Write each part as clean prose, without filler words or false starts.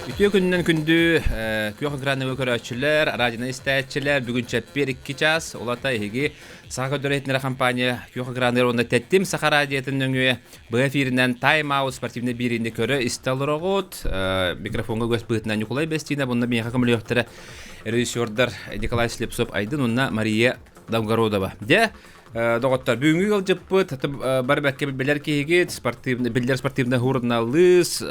Үтүө күнүнэн күндү күөх экраны көрөөччүлэр, радионы истээччилэр, бүгүн чэппиэр 2 час, улата эһиги Саха көрдөрөр иһитиннэрэр компания күөх экраныгар уонна Тэтим Саха радиотын нөҥүө быһа эфиринэн Time Out спортивнай биэриини көрө истэ олороҕут. Микрофоҥҥа көс быһыытынан Ньукулай Бэстиинэ, bunна миэхэ көмөлөһүөхтэрэ режиссердар Николай Слепцов Айдын уонна Мария Новгородова. Дьэ, доҕоттор, бүгүҥҥү ыалдьыппыт бары бэккэ билэр киһигит, спортивный, биллэр спортивный журналист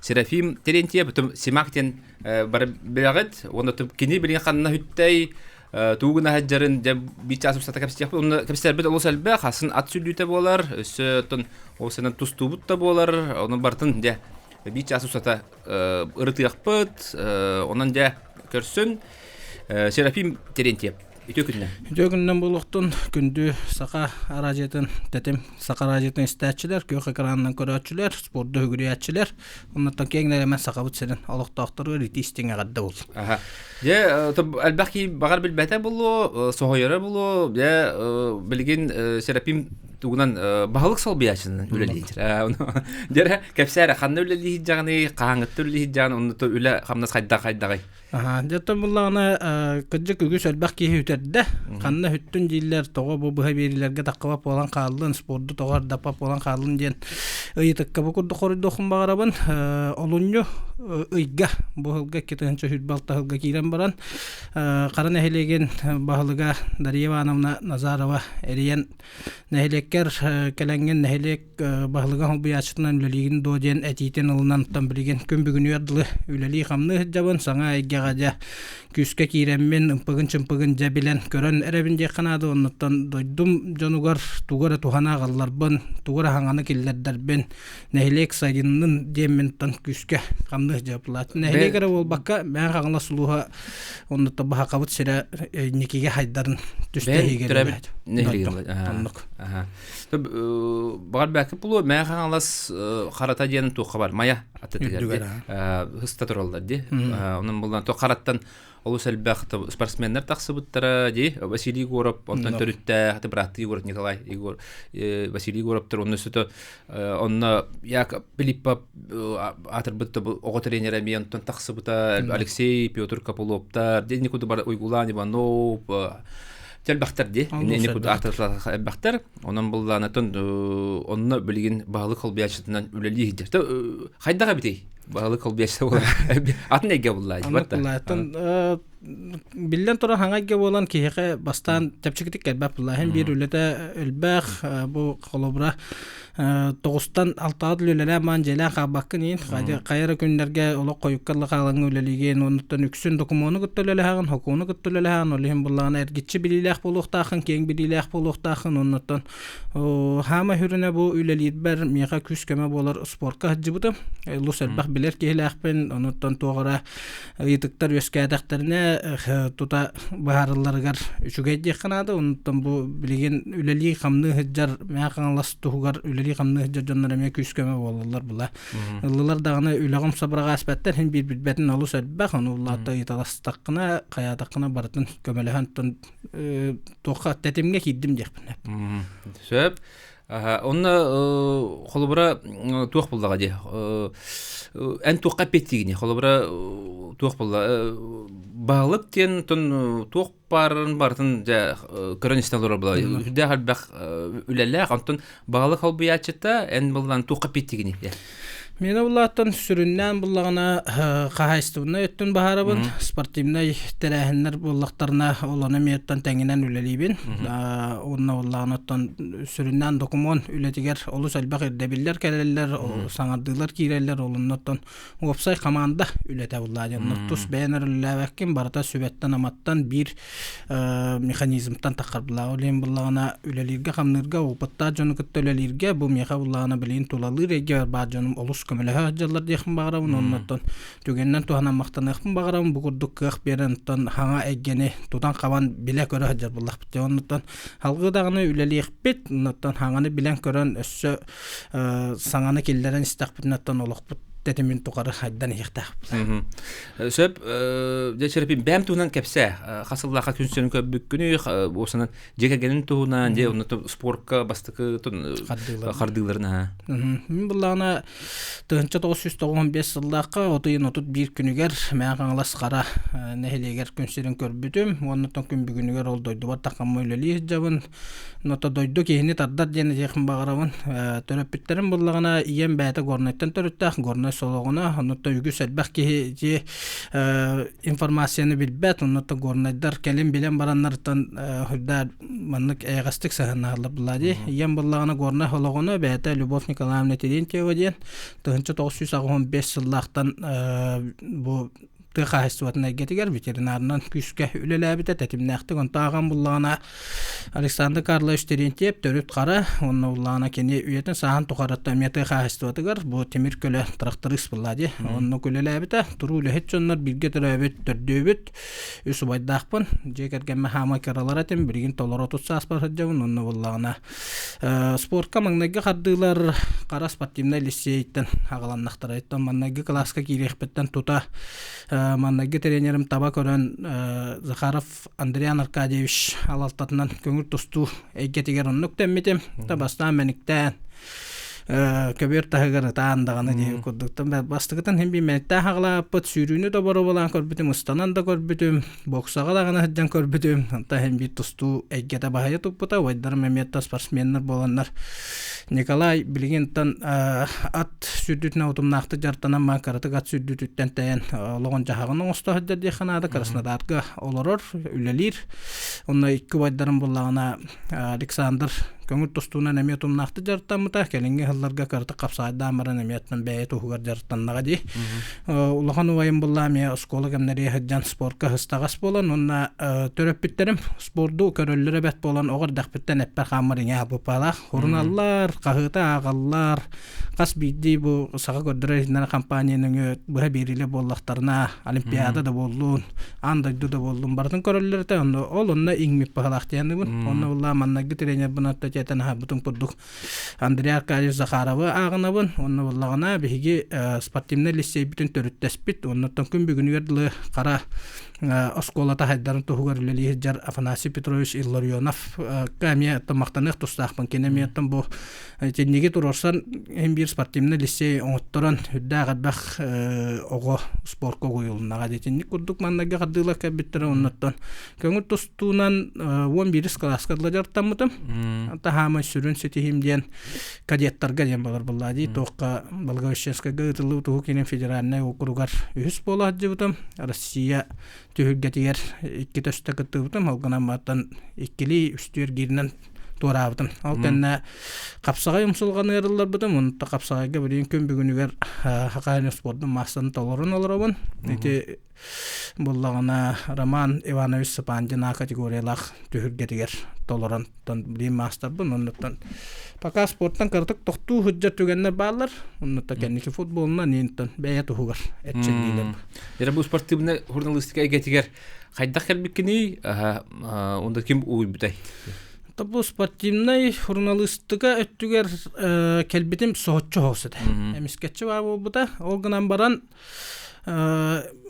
Серафим Терентьев, бүтүн Симак диэн бары билэҕит. Уонна кини билигин ханна хүттэй, тугу гына сылдьарын дьэ биир чаас устата кэпсиэхпит. Онно кэпсэтэрбит олус элбэх, хасын ат сүллүүтэ буолар, өссө оттон ол сынан тустуубут да буолар, онон барытын дьэ биир чаас устата ырытыахпыт, онон дьэ көрсүн. Серафим Терентьев. Үтүө күннэн. Үтүө күннэн буолуохтун күндү саха араадьыйатын тэтим саха араадьыйатын истээччилэр, күөх экранынан көрөөччүлэр, спорду үгүрүйээччилэр, оннуттан киэҥ нэлэмэн сахабыт сирин олохтоохторугар итии истиҥ эҕэрдэ буоллун. Аха. Дьэ, элбэх киһи баҕар билбэтэ буолуо, соһуйара буолуо. Дьэ, билигин Серафим тугунан баһылык солбуйааччынан үлэлиир. Дьэ, кэпсээ эрэ, ханна үлэлиир дьаҕаный, хаһааҥҥыттан үлэлиир дьаҕан, онно үлэ хамнас хайдах хайдаҕый? Аһаа, дьэ оттон буллаҕына, кырдьык үгүс элбэх киһи үтэрдэ. Ханна үттүн дииллэр, тоҕо бу быһа биэриилэргэ таххыбат буолан хааллын, спорду тоҕо ардаппат буолан хааллын диэн ыйытыкка бу курдук хоруйдуохпун баҕарабын. Олунньу ыйга, бу сылга 2026 сылга киирэн баран, Хара нэһилиэгин баһылыга Дария Ивановна Назарова эрийэн нэһилиэккэр кэлэҥҥин нэһилиэк баһылыга холбуйааччытынан үлэлиигин дуо диэн этиитин ылынан оттон билигин күн бүгүнүгэр дылы үлэлии-хамныы сылдьабын саҥа эйгэҕэ дьэ күүскэ киирэммин ымпыгын-чымпыгын дьэ билэн көрөн эрэбин диэххэ наада оннуттан дойдум дьонугар тугу эрэ туһана аҕалларбын тугу эрэ хаҥаны киллэрдэрбин нэһилиэк сайыннын диэммин оттон күүскэ хамныы сылдьабын нэһилиэк эрэ буолбакка Мэҥэ Хаҥалас улууһа Оннуттан баһакабыт сирэ инникигэ хайдарын түстэһиигэ төрөөбүт оннук. Баҕар бэккэ булуо Мэҥэ Хаҥалас харата диэн туохха бар Майа атытыгар хыста тураллар ди. Онон булан то хараттан олус элбэх спортсменнар тахсыбыттара ди. Василий Егоров онтон төрүттээх бырааттыы Егоров Николай Егор Василий Егоровтар онно сөтө Онно Яков Пилиппов аатырбыт оҕо тренерэ эмиэ онтон тахсыбыта Алексей Петр Копыловтар дии курдук бар Уйгулаан Иванов элбэхтэр дии инни курдук аатырбыт элбэхтэр онон буллаанатын онно билигин баһылык холбуйааччытынан үлэлии сылдьар хайдах эбитий баһылык холбуйааччыта буолар атын эйгэ буллаа Биллэн турар, хаҥа эйгэ буолан киһиэхэ бастаан чэпчэкитик кэлбэт буолла. Иһин биир үлэтэ элбэх, бу холобура тоҕустан алтаҕа үлэлээн маан дьиэлээн хаалбаккын иин хайа эрэ күннэргэ олох хойукка ыла хаалаҥҥа үлэлиигин оннуттан үксүн докумуону кытта үлэлэһэҕин, сокуону кытта үлэлэһэҕин, ол иһин буоллаҕына эргиччи билиилээх буолуохтааххын, киэҥ билиилээх буолуохтааххын, оннуттан хаама сүрүнэ бу үлэлиирбэр миэхэ күүс-көмө буолар спорка сылдьыбытым. Олус элбэх билэр киһилээхпин, онуттан туох эрэ ыйытыктар үөскээтэхтэринэ тута быһаарылларыгар үчүгэй диэххэ наада. Онтон бу билигин үлэлии-хамныы сылдьар Мэҥэ Хаҥалас туһугар үлэлии-хамныы сылдьар дьоннор эмиэ күүс-көмө буолаллар була. Ыллылар даҕаны үлэҕин сабыраҕааспаттар иһин биир билбэтин олус элбэх. Ону улаатта ыйыталастаххына, хайаатаххына барытын көмөлөһөн туохха тэтимҥэ киирдим диэхпин. Сөп. Онно холобура туох буллаҕа дии эн туохха эппиэттиигиний холобура туох булла баһылык диэн тон туох баарын барытын дьэ көрөн истэн олорор була үрдээх элбэх үлэлээх онтон баһылык холбуйааччыта эн буллан туохха эппиэттиигиний Миэнэ буллааттан сүрүннээн буллаҕына хаһаайыстыбаннай өттүн баһаарабын, спортивнай тэрээһиннэр буоллахтарына ол ону эмиэ оттон тэҥинэн үлэлиибин. Уонна буллаҕына оттон сүрүннээн докумуон үлэтигэр олус элбэх ирдэбиллэр кэлэллэр, саҥардыылар киирэллэр, ол онно оттон уопсай хамаанда үлэтэ буллаа диэн. Тус бэйэн үлэлээбэккин, барыта сүбэттэн-аматтан биир механизмтан таххар буллаҕа. Ол иһин буллаҕына үлэлииргэ-хамныырга опыттаах дьону кытта үлэлииргэ бу миэхэ буллаҕына билигин тулалыыр эйгэ баар дьонум олус көмөлөһө сылдьаллар диэхпин баҕарабын. Оннуттан түгэнинэн туһанан махтаныахпын баҕарабын. Бу курдук кыах биэрэн оттон хаҥа эйгэни тутан-хабан билэ-көрө сылдьар буоллахпыт. Оннуттан салгыы даҕаны үлэлиэхпит. Оннуттан хаҥаны билэн-көрөн өссө саҥаны киллэрэн истэхпитинэ оттон олохпут. тэтимин тухары хайдан иһиэхтээх. Сөп, дьэ Черепин бэйэм туһунан кэпсээ. Хас сыллаахха күн сирин көрбүккүнүй, уосанан дьиэ кэргэнин туһунан, дьэ онно спортка бастакы хардыыларын аха. Мин буллаҕына 1995 сыллаахха от ыйын 31 күнүгэр Мэҥэ Хаҥалас Хара нэһилиэгэр күн сирин көрбүтүм. Уонна күн бүгүнүгэр ол дойдубар таххамма үлэлии сылдьабын. Ното дойду киһини тардар диэн этиэхпин баҕарабын. Төрөппүттэрим буллаҕына ийэм бэйэтэ Горнайтан төрүттээх, Горнай Солоҕуна. Оннуттан үгүс элбэх киһи ити информацияны билбэт. Оннуттан горнайдар кэлин билэн бараннарыттан үрдээр маннык эйэҕэстик сыһыаннаһаллар буллаа дии. Ийэм буллаҕына Горнай Солоҕуна бэйэтэ Любовь Николаевна Терентьева диэн 1985 сыллаахтан бу тыа хаһаайыстыбатын эйгэтигэр ветеринарынан күүскэ үлэлээбитэ тэтимнээхтик онто ааҕан буллаҕына Александр Карлович Терентьев төрүт хара уонна буллаҕына кини үйэтин сааһын тухарыттан эмиэ тыа хаһаайыстыбатыгар бу тимир көлө тракторист булла дии онно үлэлээбитэ туруу үлэһит дьоннор бииргэ төрөөбүт төрдүөбүт үс убайдаахпын дьиэ кэргэммэ хаамай кыралар этим билигин толору 30 сааспар сылдьабын онно буллаҕына Спортка маҥнайгы хардыылар Хара спортивнай лиссиэйтэн аҕаланнахтара. Оттон маҥнайгы кылааска киириэхпиттэн тута маҥнайгы тренерим таба көрөн Захаров Андриан Аркадьевич алалтатынан көҥүл тустуу эйгэтигэр оннук тэммитим. Бастаан мэниктээн көбүөр таһыгар ытаан даҕаны диэн курдук. Бастакытын иһин биир мэниктээн хаҕалааппыт, сүүрүүнү да боруобалаан көрбүтүм, ыстанан да көрбүтүм. Боксаҕа даҕаны сылдьан көрбүтүм, онтон иһин биир тустуу эйгэтэ баһыйа туппута, убайдарым эмиэ да спортсменнар буоланнар. Николай билигин ат сүүрдүүтүнэн утумнаахтык дьарыктанан маан кыратык ат сүүрдүүтүттэн тэйэн олоҕун-дьаһаҕын оҥосто сылдьар диэххэ наада, Краснодарга олорор, үлэлиир. Онно икки убайдарым буллаҕына Александр көҥүл тустуунан эмиэ утумнаахтык дьарыктаммыта, кэлиҥҥи сылларга кыратык хапсаайдаан баран эмиэ бэйэ туһугар дьарыктаннаҕа дии. Улахан убайым буллаа эмиэ оскуола кэмнэригэр сылдьан спортка сыстаҕас буолан уонна төрөппүттэрим спорду көрөллөрө бэрт буолан оҕо эрдэхпиттэн эппэр хааммар иҥэ аһаппыппалаах суруналлар, хаһыаты ааҕаллар, хас биирдии бу саха көрдөрөр иһитиннэрэр компания нөҥүө быһа биэриилэр буоллахтарына олимпиада да буоллун, аан дойду да буоллун барытын көрөллөр этэ. Онно ол онно иҥмит быһалаах диэханыбын. Онно буллаа маннайгы тренербин отто тиэтэн аһарбытым курдук Андрей Аркадьевич Захаровы ааҕынабын. Онно буллаҕына биһиги спортивнай лиссиэйбитин төрүттэспит. Оннуттан күн бүгүнүгэр дылы хара оскуола таһайдарын туһугар үлэлии сылдьар Афанасий Петрович Илларионов эмиэ махтаныах тустаахпын. Кини эмиэ бу итинниги туруорсан иһин биир спортивнай лиссиэй оҥотторон үрдээх элбэх оҕо спорка угуйулуннаҕа итинник курдук маннайга хардыылар кэлбиттэрэ оннуттан көҥүл тустуунан 11 кылааска дылы дьарыктаммытым таһаамай сүрүн ситиһиим диэн кадеттарга диэн балар буллаа дии туохха Благовещенскайга ыытыллыбыт Уһук Илин федеральнай округар үһүс буола сылдьыбытым Россия түһүлгэтигэр икки төстө кыттыбытым ол гынан мантан иккилии үстүү эргииринэн туораабытым. Ол кэннэ хапсаҕай умсулҕаны ыарылларбытым. Онто хапсаҕайга билигин күн бүгүнүгэр Хакаайын спордун маастарын толорон олоробун. Ити буллаҕына Роман Иванович Сапандин А категориялаах түһүлгэтигэр толорон билигин маастарбын. Оннуттан пока спорттан кыратык тохтуу сылдьар түгэннэр бааллар. Оннуттан кэнники футболунан иинтэн бэйэ туһугар эрчиллиилэр. Дьэ бу спортивнай журналистика эйгэтигэр Хайдах кэлбиккиний? Онда ким угуйбутай? Бу спортивнай журналистика өттүгэр кэлбитим соһуччу соҕус этэ. Эмискэччи баа буолбута. Ол гынан баран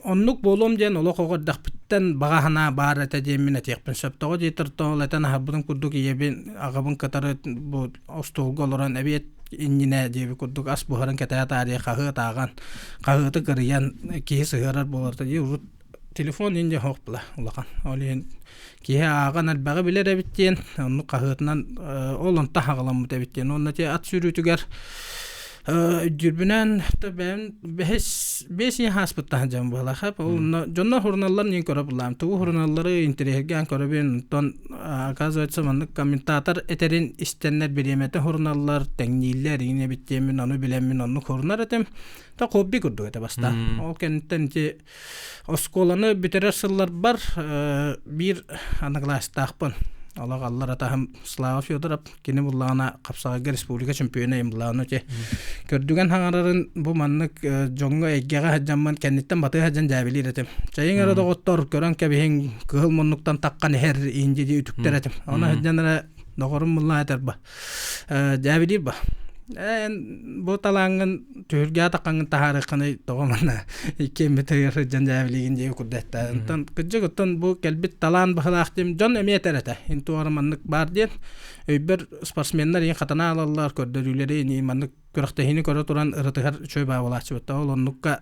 оннук буолуом диэн олох оҕо эрдэхпиттэн баҕа санаа баар этэ диэммин этиэхпин сөп. Тоҕо диэтэр ол этэн аһарбытым курдук ийэбин, аҕабын кытары бу остуолга олорон эбиэт иннинэ диэбит курдук ас буһаран кэтээ таарыйа хаһыат ааҕан, хаһыаты кырыйан киһи сыһыарар буоларта дии урут Телефон инде суох була улахан. Ол иһин киһи ааҕан элбэҕи билэр эбит диэн, оннук хаһыатынан ол онтон хаҕаламмыт эбит диэн. Уонна ти ат сүүрүүтүгэр өйдүүрбүнэн бэйэм бэһис биэс ийэ ааспыттаах дьон буолаха. Онно дьонно журналлар нин көрө булаам. Тугу журналлары интэриэһиргээн көрөбүн. Онтон оказывается маннык комментатор этерин истэннэр бириэмэтэ журналлар тэҥнииллэр иҥин эбит диэммин ону билэммин оннук хурунар этим. Та хобби курдук этэ бастаан. Ол кэнниттэн ити Оскуоланы бүтэрэр сылларбар биир однокласстаахпын. Олох аллар атаһым Слава Федоров кини буллаҕына хапсаҕайга республика чемпиона буллаҕына ити көрдүгэн хаҥарарын бу маннык дьоҥҥо эйгэҕэ сылдьаммын кэнниттэн батыһа сылдьан дьээбилиир этим. Чайыҥ эрэ доҕоттор көрөн кэбиһиҥ кыһыл муннуктан таххан иһэр инди дии үтүктэр этим. Ону сылдьан эрэ доҕорум буллаҕа этэр ба. Дьээбилиир ба. Эн бу талааҥҥын түһүлгэ атаххаҥҥын таһаарыаххыный тоҕо манна иккиэммит сылдьан дьээбилиигин диэки курдаттаа. Онтон кырдьык оттон бу кэлбит талаан быһылаах диэн дьон эмиэ этэр этэ. Ин туора маннык баар диэн өйбөр спортсменнар иин хатана алаллар көрдөрүүлэри ини маннык күрэхтэһиини көрө туран ырытыһар үчүгэй баабылааччыбыт. Ол оннукка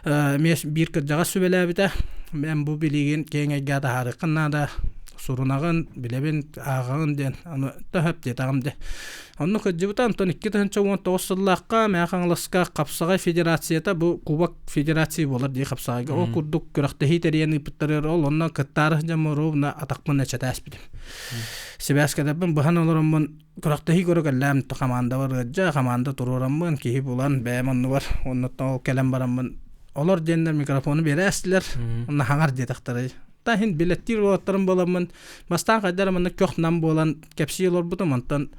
эмиэ биир кырдьаҕас сүбэлээбитэ. Эн бу билигин киэҥ эйгэ таһаарыаххын наада сурунаҕын, билэбин, ааҕаҕын диэн аны төһөп диэтэҕим дии. Онно кырдьыбыта онтон 2019 сыллаахха Мэҥэ Хаҥаласка хапсаҕай федерацията бу кубок федерации буолар дии хапсаҕайга. Ол курдук күрэхтэһии тэрийэн ыыппыттарыгар ол онно кыттаары сылдьаммын ровно атахпын эчэтээспитим. Сибээскэлэрбин быһан олороммун күрэхтэһии көрө кэллээм хамаандабар ыалдьа хамаанда туруораммын киһи булан бэйэм оннубар оннуттан ол кэлэн бараммын олор диэннэр микрофону биэрээстилэр онно хаҥар диэтэхтэрэй та иһин билэттиир уолаттарым буоламмын бастаан хайда эрэ маннык көх-нам буолан кэпсии олорбутум онтон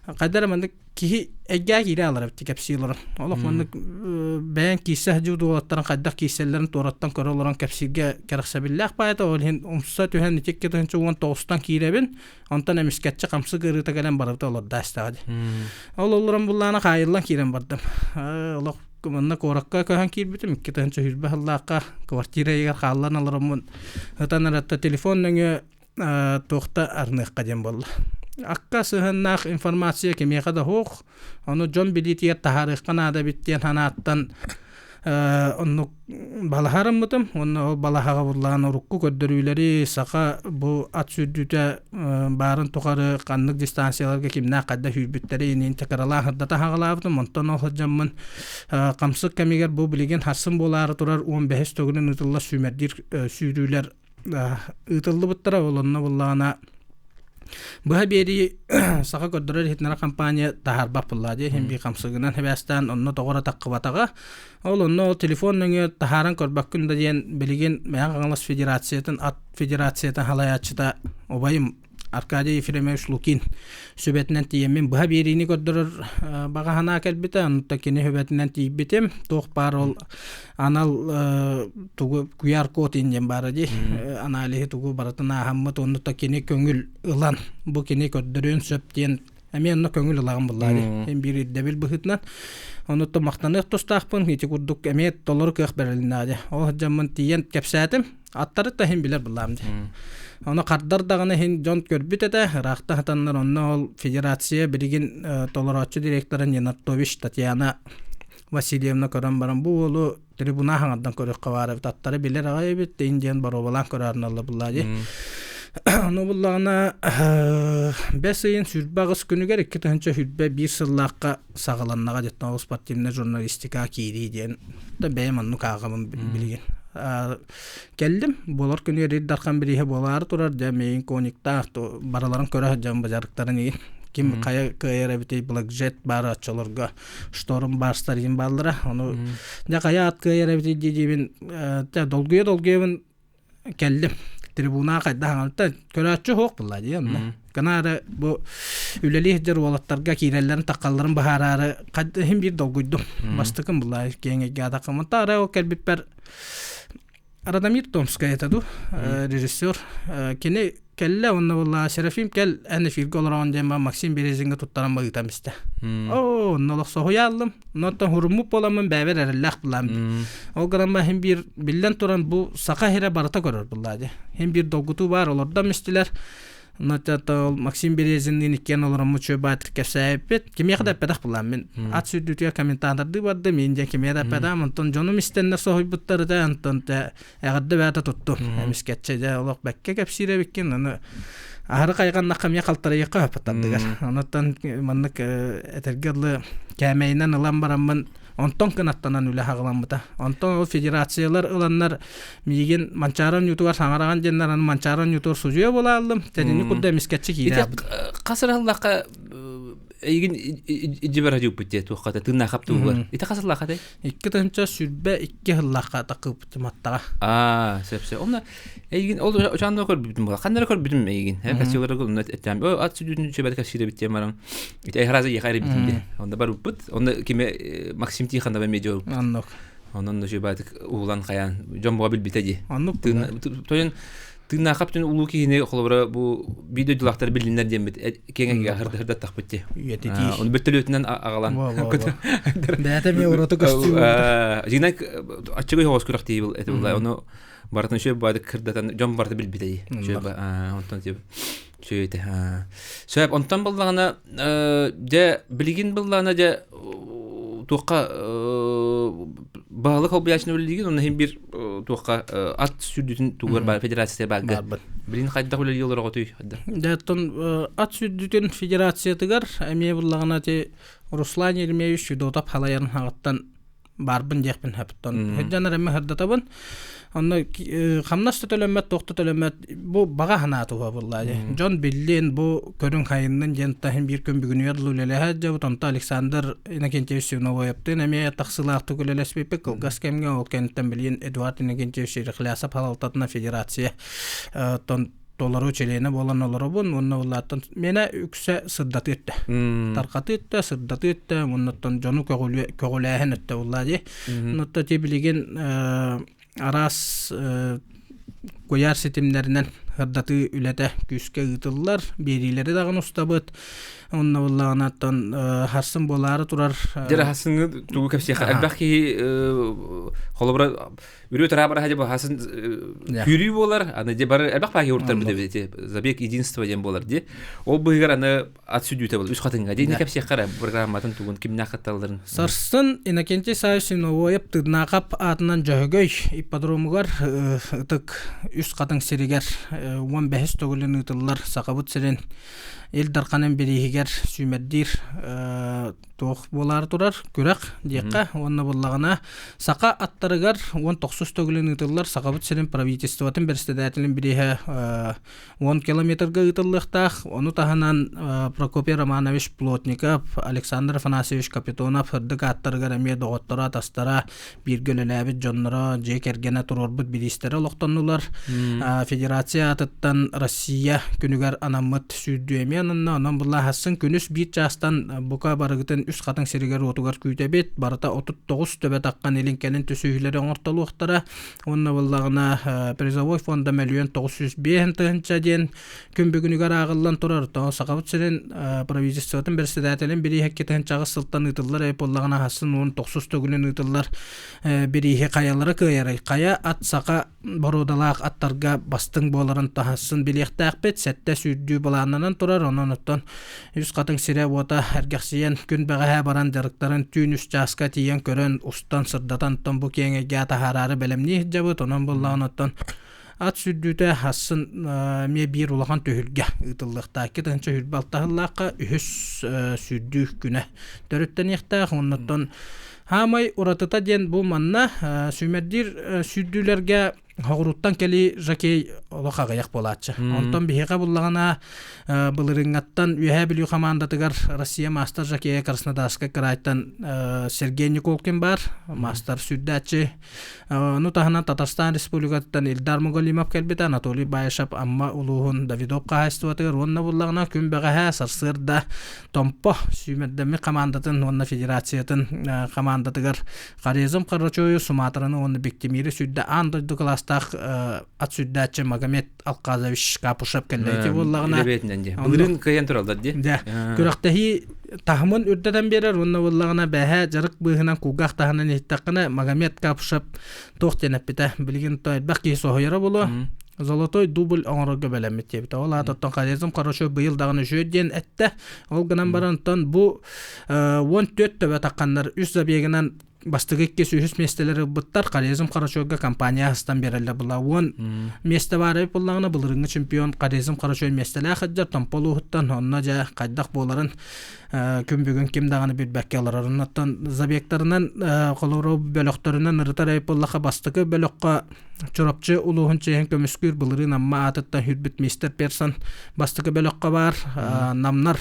хайда эрэ маннык киһи эйгээ киирэ алар эбит кэпсии олорон олох маннык бэйэҥ киирсэ сылдьыбыт уолаттарын хайдах киирсэллэрин туораттан көрө олорон кэпсииргэ кэрэхсэбиллээх баайата ол иһин умса түһэн ити 2019-тан киирэбин онтон эмискэччи хамсык ыарыыта кэлэн барыбыта олордо истэҕэ дии ол олорон буллаана хаайыллан киирэн бардым олох манна куоракка көһөн киирбитим 2020 сыллаахха квартира иһигэр хааллан олороммун ытан эрэттэ телефон нөҥүө туохта арыныахха диэн буолла акка сыһыаннаах информация кимиэхэ да суох ону дьон билиитигэр таһаарыахха наада эбит диэн санааттан оннук балаһа арыммытым уонна ол балаһаҕа буллаан урукку көрдөрүүлэри саха бу ат сүүрдүүтэ баарын тухары ханнык дистанцияларга кимнээх хайдах сүүрбүттэри иниин кыралаан сырдата хаҕалаабытым онтон ол сылдьаммын хамсык кэмигэр бу билигин харсын буолаары турар 15 төгүлүн ыытыллар сүүмэрдиир сүүрүүлэр ыытыллыбыттара ол онно буллаҕына быһа биэрии саха көрдөрөр иһитиннэрэр компания таһаарбат буоллаа дии иһин биир хамсыгынан сибээстээн онно тоҕо эрэ таххыбатаҕа ол онно ол телефон нөҥүө таһааран көрбөккүн да диэн билигин Мэҥэ Хаҥалас Федерациятын ат федерациятын салайааччыта убайым Аркадий Ефремович Лукин сүбэтинэн тиийэммин быһа биэриини көрдөрөр баҕа санаа кэлбитэ. Онтон кини сүбэтинэн тиийбитим. Туох баар ол анал тугу QR-код диэн баара дии. Аналиһы тугу барытын ааһаммыт. Онно кини көҥүл ылан бу кини көрдөрүөн сөп диэн эмиэ онно көҥүл ылаҕын буллаа дии. Биир ирдэбил быһыытынан. Онуттан махтаныах тустаахпын. Ити курдук эмиэ толору кыах бэрилиннэҕэ дии. Ол сылдьаммын тиийэн кэпсээтим. Аттары да иһин билэр буллаам дии. Ону хардар даҕаны иһин дьон көрбүт этэ, ыраахта сытаннар онно ол федерация билигин толорооччу директора Ненартович Татьяна Васильевна көрөн баран бу уолу трибуна хаҥардан көрүөххэ баар эбит, аттары билэр аҕай эбит, иһин диэн боруобалаан көрөөрүн буллаа дии. Ону буллаҕына бэс ыйын 28 күнүгэр 2021 сыллаахха саҕаланнаҕа дьиттэн ол спортивнай журналистика киирии диэн да бэйэм оннук ааҕабын билигин кэллим буолар күнүгэр Ил Дархан бирииһэ буолаары турар дьэ миигин кониктаах барыларын көрө сылдьан бадьарыктарын игин ким хайа кыайар эбитий блэкджет баар оччолорго шторм барстар игин бааллара ону дьэ хайа ат кыайар эбитий дии диибин долгуйа долгуйабын кэллим трибунаҕа хайдах аҥалта көрөөччү суох буолла дии онно гынаары бу үлэлии сылдьар уолаттарга киирэллэрин таххалларын быһаараары иһин биир долгуйдум бастакым булла киэҥ эйгэ атаххым таара ол кэлбиппэр Радомир Томскай этэ дуу режиссер кини кэллэ уонна буолла Серафим кэл эн эфиргэ олороҕун диэн Максим Березиҥҥэ туттаран ыытам истэ оо онно олох соһуйааллым онтон хуруммут буоламмын бэйэбэр эрэллээх булаам ол гынан иһин биир биллэн туран бу саха сирэ барыта көрөр буллаа дии иһин биир долгутуу баар олордом истилэр ол Максим Березинниин иккиэн олороммут үчүгэй баатыр кэпсээбиппит кимиэхэ да эппэтэх булаам мин ат сүүрдүүтүгэр комментатордыы бардым мин диэн кимиэхэ да эппэтэҕим онтон дьонум истэннэр соһуйбуттар этэ онтон эҕэрдэ бэйэтэ туттум эмискэччи дьэ олох бэккэ кэпсиир эбиккин аны аһары хайҕаннахха эмиэ халтарыйыахха сөп ардыгар онуттан маннык этэргэ дылы кээмэйинэн ылан бараммын онтон кынаттанан үлэ хаҕыламмыта онтон ол федерациялар ыланнар миигин Манчаары оонньуутугар саҥараҕын диэннэр аны Манчаары оонньуутугар судьуйа буолааллым тэнини курда эмискэччи киирээбит хас ыраллахха эйигин ижибэр хадьыппыт дии туоххата тыыннаахап туһугар ити хас сыллаахха этэй 2022 сыллаахха такыыппытым аттаҕа аа сөп сөп онно эйигин ол очаанна көрбүтүм була ханна эрэ көрбүтүм эйигин э кассиоларга онно эттэм о ат сүдүтүн сүбэт кассиэбит диэн баран ити эхраза ехай эрибитим диэ онно барбыппыт онно киме Максим Тихонова медиа оннук онон сүбэтик уулан хайаан дьон буга билбитэ дии оннук тойон. Тыыннаахап бүтүн улуу киһини холобура бу биир дойдулаахтар билиннэр диэммит киэҥ эйгэҕэ хырдаттахпыт дии. Үйэтитии. Оны бөртөлүөтүнэн аҕалан. Бэйэтэ эмиэ ураты көстүү. Дьиҥинэн аччыгый соҕус күрэхтии этэ буолла. Ону барытын үчүгэй баайдык кырдатан дьон барыта билбитэ. Үчүгэй онтон тип үчүгэй этэ. Сөп онтон буллаҕына дьэ билигин буллаҕына дьэ туохха баһылык холбуйааччыны үлэлиигин онно иһин биир туохха ат сүрдүтүн тугар баар федерация баарга билин хайдах үлэлии олороҕутуй Дьэ оттон ат сүрдүтүн федерациятыгар эмиэ буллаҕына ити Руслан Еремеевич Федотов халайарын хаҕыттан баарбын диэхпин сөптөн сылдьан эрэ сырдатабын онно хамнас да төлөммөт туох да төлөммөт бу баҕа санаа туһа буолла дьон биллин бу көрүҥ хайыннын диэн таһын биир күн бүгүнүгэр дылы үлэлэһэ сылдьабыт онто Александр Иннокентьевич Свиновоевтыын эмиэ тахсыылаахтык үлэлэспиппит кылгас кэмҥэ ол кэнниттэн билигин Эдуард Иннокентьевич Рехлясов салалтатынан федерация тон толору чилиэнэ буолан олоробун уонна улааттан миэнэ үксэ сырдатыы өттө тарҕатыы өттө сырдатыы өттө уоннаттан дьону көҕүлээһин өттө буллаа дии оннотто ти билигин араас куйаар ситимнэринэн сырдатыы үлэтэ күүскэ ыытыллар биэриилэри даҕаны устабыт онно буллаҕынаттан харсын буолаары турар Дьэ хассыҥҥы тугу кэпсиэхэ элбэх киһи холобура Үрүө тараа бараһа дьэ баһасын күүрүү буолар, аны дьэ бары элбэх баайы уртар бит эти забег единства диэн буолар ди. Ол быһыгар аны ат сүдүүтэ буолар үс хатыҥҥа ди не кэпсиэххэ эрэ программатын тугун кимнээх кытталларын. Сарсын Иннокентий Савич Новоев Тыднаахап аатынан Дьөһөгөй ипподромугар ытык үс хатыҥ сиригэр 15 төгүлүн ыытыллар Сахабыт сирин Ил Дарханын бирииһигэр сүүмэрдиир туох буолаары турар күрэх диэххэ уонна буллаҕына саха аттарыгар 19 төгүлүн ыытыллар Сахабыт сирин правительствотын бэрэссэдээтэлин бирииһэ 10 километрга ыытыллыахтаах. Ону таһынан Прокопий Романович Плотников, Александр Афанасьевич Капитонов сырдык ааттарыгар эмиэ доҕотторо, атастара, бииргэ үлэлээбит дьонноро, дьиэ кэргэнэ туруорбут бириистэрэ олохтоннулар. Федерация аатыттан Россия күнүгэр анаммыт сүүрдүү эмиэ ананна. Онон былааһасын күнүс биир чаастан бука барыгытын үс хатыҥ сиригэр-уотугар күүтэбит. Барыта 39 төбө таххан илин-кэлин түсүһүүлэри оҥортолуохтара. Уонна буоллаҕына призовой фонда мөлүйүөн 905 тыһыынча диэн күн бүгүнүгэр ааҕыллан турар. Тоҕо Сахабыт сирин правительствотын бэрэссэдээтэлин бирииһэ 2008 сылтан ыытыллар эбит буоллаҕына аһасын уон тохсус төгүлүн ыытыллар бирииһи хайалара кыайарый? Хайа ат саха боруодалаах аттарга бастыҥ буоларын таһасын билиэхтээхпит. Сэттэ сүүрдүү былааннанан турар. Онон оттон үс хатыҥ сирэ-уота эргэхсийэн күн бэҕэһээ баран дьарыктарын түүн үс чааска тиийэн көрөн, устан, сырдатан оттон бу киэҥ эйгэҕэ таһаараары бэлэмнии сылдьабыт. Онон буоллаҕына оттон Ат сүрдүүтэ хассын эмиэ биир улахан түһүлгэ ыытыллыахтаах. 2026 сыллаахха үһүс сүүрдүү күнэ төрүттэниэхтээх. Оннуттан хаамай уратыта диэн бу манна сүүмэрдиир сүүрдүүлэргэ хоҕуруттан кэлии жокей олох аҕыйах буолааччы. Онтон биһиэхэ буллаҕына былырыыҥҥаттан Үөһээ Бүлүү хамаандатыгар Россия маастар жокейа Краснодарскай кыраайтан Сергей Николкин баар, маастар сүүрдээччи. Ону таһынан Татарстан Республикатыттан Ильдар Мугалимов кэлбитэ, Анатолий Баишев Амма улууһун Давидов хаһаайыстыбатыгар уонна буллаҕына күн бэҕэһээ сарсыарда Томпо сүүмэрдэммит хамаандатын уонна федерациятын хамаандатыгар Хорезм Карачою Суматраны уонна Бектимири сүрдэ аан дойду кылаастаах ат сүрдээччи Магомед Алказович Капушев кэллэ. Ити буоллаҕына Былырыын кыайан тураллар дии. Дьэ, күрэхтэһии таһымын үрдэтэн биэрэр уонна буоллаҕына бэһээ дьарык быыһынан кулгаах таһынан иһиттэххинэ Магомед Капушев туох диэн эппитэ билигин то элбэх киһи соһуйара буолуо. Золотой дубль оҥорорго бэлэммит диэбитэ. Ол аата оттон Хорезм хорошо быйыл даҕаны үчүгэй диэн эттэ. Ол гынан баран оттон бу 14 төбө тахханнар үс забегынан бастакы иккис үһүс миэстэлэри ылбыттар Хорезм Харачойга компания астан биэрэллэр була уон миэстэ баар эбит буоллаҕына былырыыҥҥы чемпион Хорезм Харачой миэстэлээх сылдьар Томпо улууһуттан онно дьэ хайдах буоларын күн бүгүн ким даҕаны билбэккэ олорор оннуттан забегтарынан холобура бөлөхтөрүнэн ырытар эбит буоллахха бастакы бөлөххө Чурапчы улууһун чиэһин көмүскүүр былырыын Амма аатыттан хүрбүт мистер Персон бастакы бөлөххө баар намнар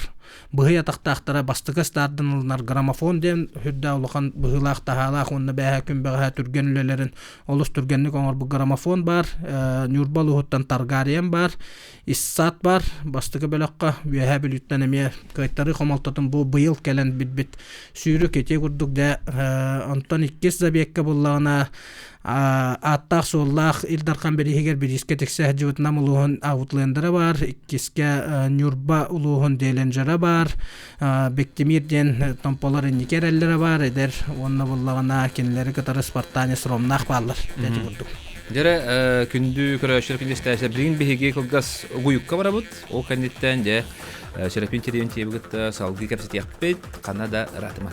быһый атахтаахтара бастакы стартан ылынар граммофон диэн үрдээх улахан быһыылаах-таһаалаах уонна бээһэ күн бэҕэһээ түргэн үлэлэрин олус түргэнник оҥорбут граммофон баар Ньурба улууһуттан Таргариен баар Иссат баар бастакы бөлөххө Үөһээ Бүлүүттэн эмиэ кыайтарыы хомолтотун бу быйыл кэлэн билбит сүүрүк ити курдук дэ онтон иккис забегка буллаҕына. Ааттаах-суоллаах Ил Дархан бирииһигэр бириискэ тиксэ сылдьыбыт Нам улууһун Аутлендера баар, иккискэ Ньурба улууһун Деленджера баар, Бектимир диэн томполор инники эрэллэрэ баар, эдэр уонна буллаҕына кинилэри кытары Спартанец Ромнаах бааллар ити курдук. Дьэрэ күндү көрөөччүлэр күндү истээччилэр билигин биһиги кылгас угуйукка барабыт. Ол кэнниттэн дьэ Серапин Терентьевы кытта салгыы кэпсэтиэхпит, ханна да ыраатыма.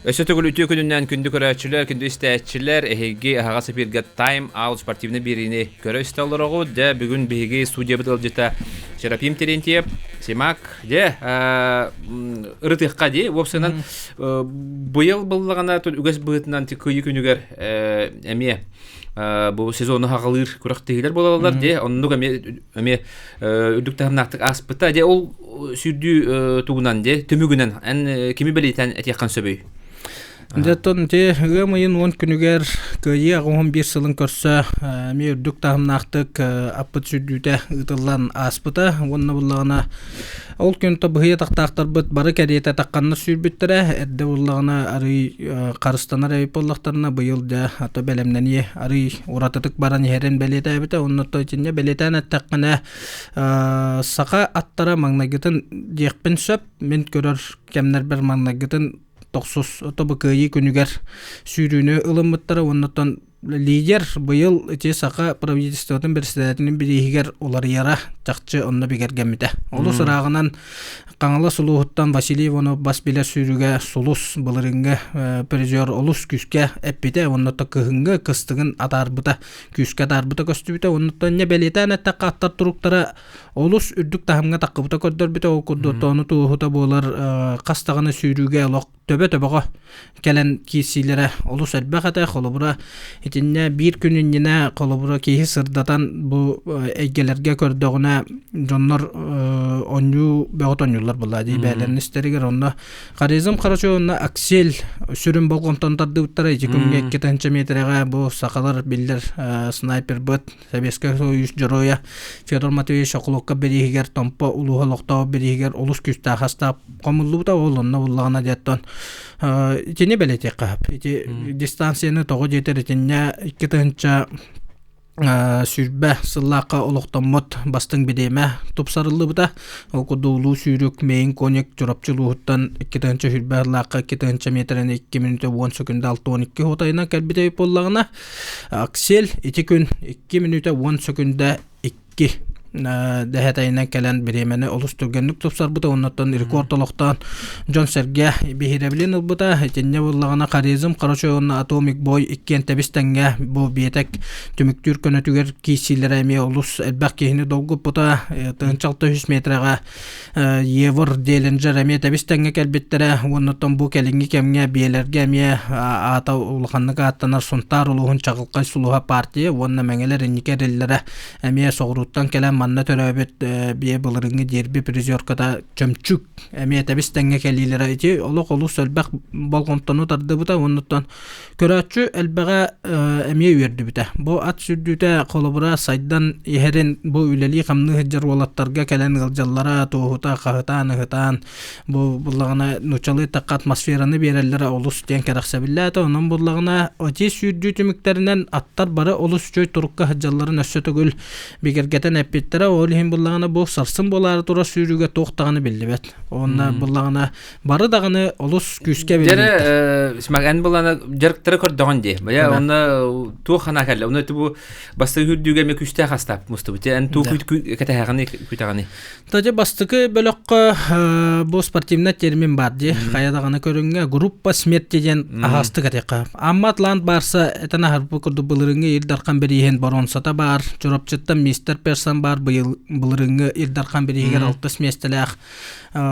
Өссө төгүл үтүө күнүнэн күндү көрөөччүлэр, күндү истээччилэр, эһиги аһаҕас эфиргэ Time Out спортивнай биэриини көрө истэ олороҕут. Дьэ, бүгүн биһиги студиябыт ыалдьыта Серафим Терентьев, Симак, дьэ, ырытыахха дии. Уопсайынан, быйыл быллаҕына үгэс быһыытынан кыйы күнүгэр эмиэ бу сезону хаҕалыыр күрэхтэһиилэр буолаллар дии. Оннук эмиэ эмиэ үрдүк таһымнаахтык ааспыта. Дьэ ол сүүрдүү тугунан дьэ түмүгүнэн эн кими бэлиэтээн этиэххин сөбүй? Дьэ ити ыам ыйын 10 күнүгэр Кыайыы 81 сылын көрсө эмиэ үрдүк таһымнаахтык аппыт сүүрдүүтэ ыытыллан ааспыта уонна буллаҕына ол күн быһый атахтаахтарбыт бары кэриэтэ тахханна сүүрбүттэрэ эрдэ буллаҕына арый харыстанар эбит буоллахтарына быйыл дьэ ато бэлэмнэнии арый уратытык баран иһэрин бэлиэтээбитэ онно итиннэ бэлиэтээн эттэххинэ саха аттара маҥнайгытын диэхпин сөп мин көрөр кэмнэрбэр маҥнайгытын тохсус тобу кыайыы күнүгэр сүүрүүнү ылыммыттара уоннаттан лидер быйыл ити саха правительствотын председателин бирииһигэр уларыйара чахчы онно бигэргэммитэ. Олус ырааҕынан Хаҥалас улууһуттан Василий Иванов бас билэр сүүрүүгэ сулус былырыыҥҥы призер олус күүскэ эппитэ уонна кыһыҥҥы кыстыгын атаарбыта күүскэ атаарбыта көстүбүтэ оннуттан не бэлиэтээн эттэххэ аттар туруктара олус үрдүк таһымҥа таххыбыта көрдөрбүтэ ол курдук ону туоһута буолар хас даҕаны сүүрүүгэ олох төбө-төбөҕө кэлэн киирсиилэрэ олус элбэх этэ холобура итиннэ биир күн иннинэ холобура киһи сырдатан бу эйгэлэргэ көрдөҕүнэ дьоннор оонньуу бөҕө оонньууллар буолла дии бээлэрин истэригэр онно Харизм Харачо уонна Аксель сүрүн болҕомтону тардыбыттара ити күҥҥэ 2 миэтэрэҕэ бу сахалар биллэр снайпербыт Советскай Союз Дьоруойа Федор Матвеевич Охлопков бирииһигэр Томпо улууһа олохтоох бирииһигэр олус күүстээх астаах хомуллубута ол онно буллаҕына диэттон итини бэлиэтиэххэ сөп ити дистанцияны тоҕо диэтэр итиннэ 2000 20 сыллаахха олохтоммут бастыҥ бириэмэ тупсарыллыбыта. Ол курдук Улуу Сүүрүк Мэйин Коник Чурапчы улууһуттан 2020 сыллаахха 2000 миэтэрэни 2 мүнүүтэ 10 сөкүндэ 62 хотайынан кэлбитэ буоллаҕына, Аксель ити күн 2 мүнүүтэ 10 сөкүндэ 2 дэһэтэйинэн кэлэн бириэмэни олус түргэнник тупсарбыта уоннаттан рекорд олохтоон дьон-сэргэ биһирэбилин ылбыта. Итиннэ буоллаҕына Харизм Короче уонна Atomic Boy иккиэн тэбис-тэҥҥэ бу биэтэк түмүктүүр көнөтүгэр киирсиилэрэ эмиэ олус элбэх киһини долгуппута. 1600 метрэҕэ Евор Делинджер эмиэ тэбис-тэҥҥэ кэлбиттэрэ уоннаттан бу кэлиҥҥи кэмҥэ биэлэргэ эмиэ аата улаханнык ааттанар Сунтаар улууһун чаҕылхай сулуһа партия уонна Мэҥэлэр инники эрэллэрэ эмиэ соҕурууттан кэлэн манна төрөөбүт биэ былырыыҥҥы дерби призерката Чөмчүк эмиэ тэбис-тэҥҥэ кэлиилэрэ ити олох олус элбэх болҕомтону тардыбыта уоннаттан Көрөөччү элбэҕэ эмиэ үөрдүбүтэ. Бу ат сүрдүүтэ холобура сайдан иһэрин бу үлэлии-хамныы сылдьар уолаттарга кэлэн ыалдьаллара, туоһута хаһытаан-ыһытаан бу буллаҕына нууччалыы эттэххэ атмосфераны биэрэллэрэ олус диэн кэрэхсэбиллээтэ. Онон буллаҕына ити сүүрдүү түмүктэринэн аттар бары олус үчүгэй турукка сылдьалларын өссө төгүл бигэргэтэн эппиттэрэ. Ол иһин буллаҕына бу сарсын буолаары турар сүүрүүгэ туох даҕаны биллибэт. Уонна буллаҕына Бары даҕаны олус күүскэ билиннилэр. Дьэрэ, эн булана дьарыктары көрдөҕүн дии. Бая онно туох хана кэллэ. Онно бу бастакы үрдүүгэ эмиэ күүстээх астаап мустубут. Эн туу кэтэһэҕини күтэҕини. Тажы бастакы бөлөххө бу спортивный термин бар дии. Хайа даҕаны көрүҥҥэ группа смерти диэн аһаастык этиэххэ. Амма Атлант барса этэн аһарбы курдук былырыҥҥы Ил Дархан бирииһин боруонсата баар. Чурапчыттан мистер Персон бар быйыл былырыҥҥы Ил Дархан бирииһигэр алтыс миэстэлээх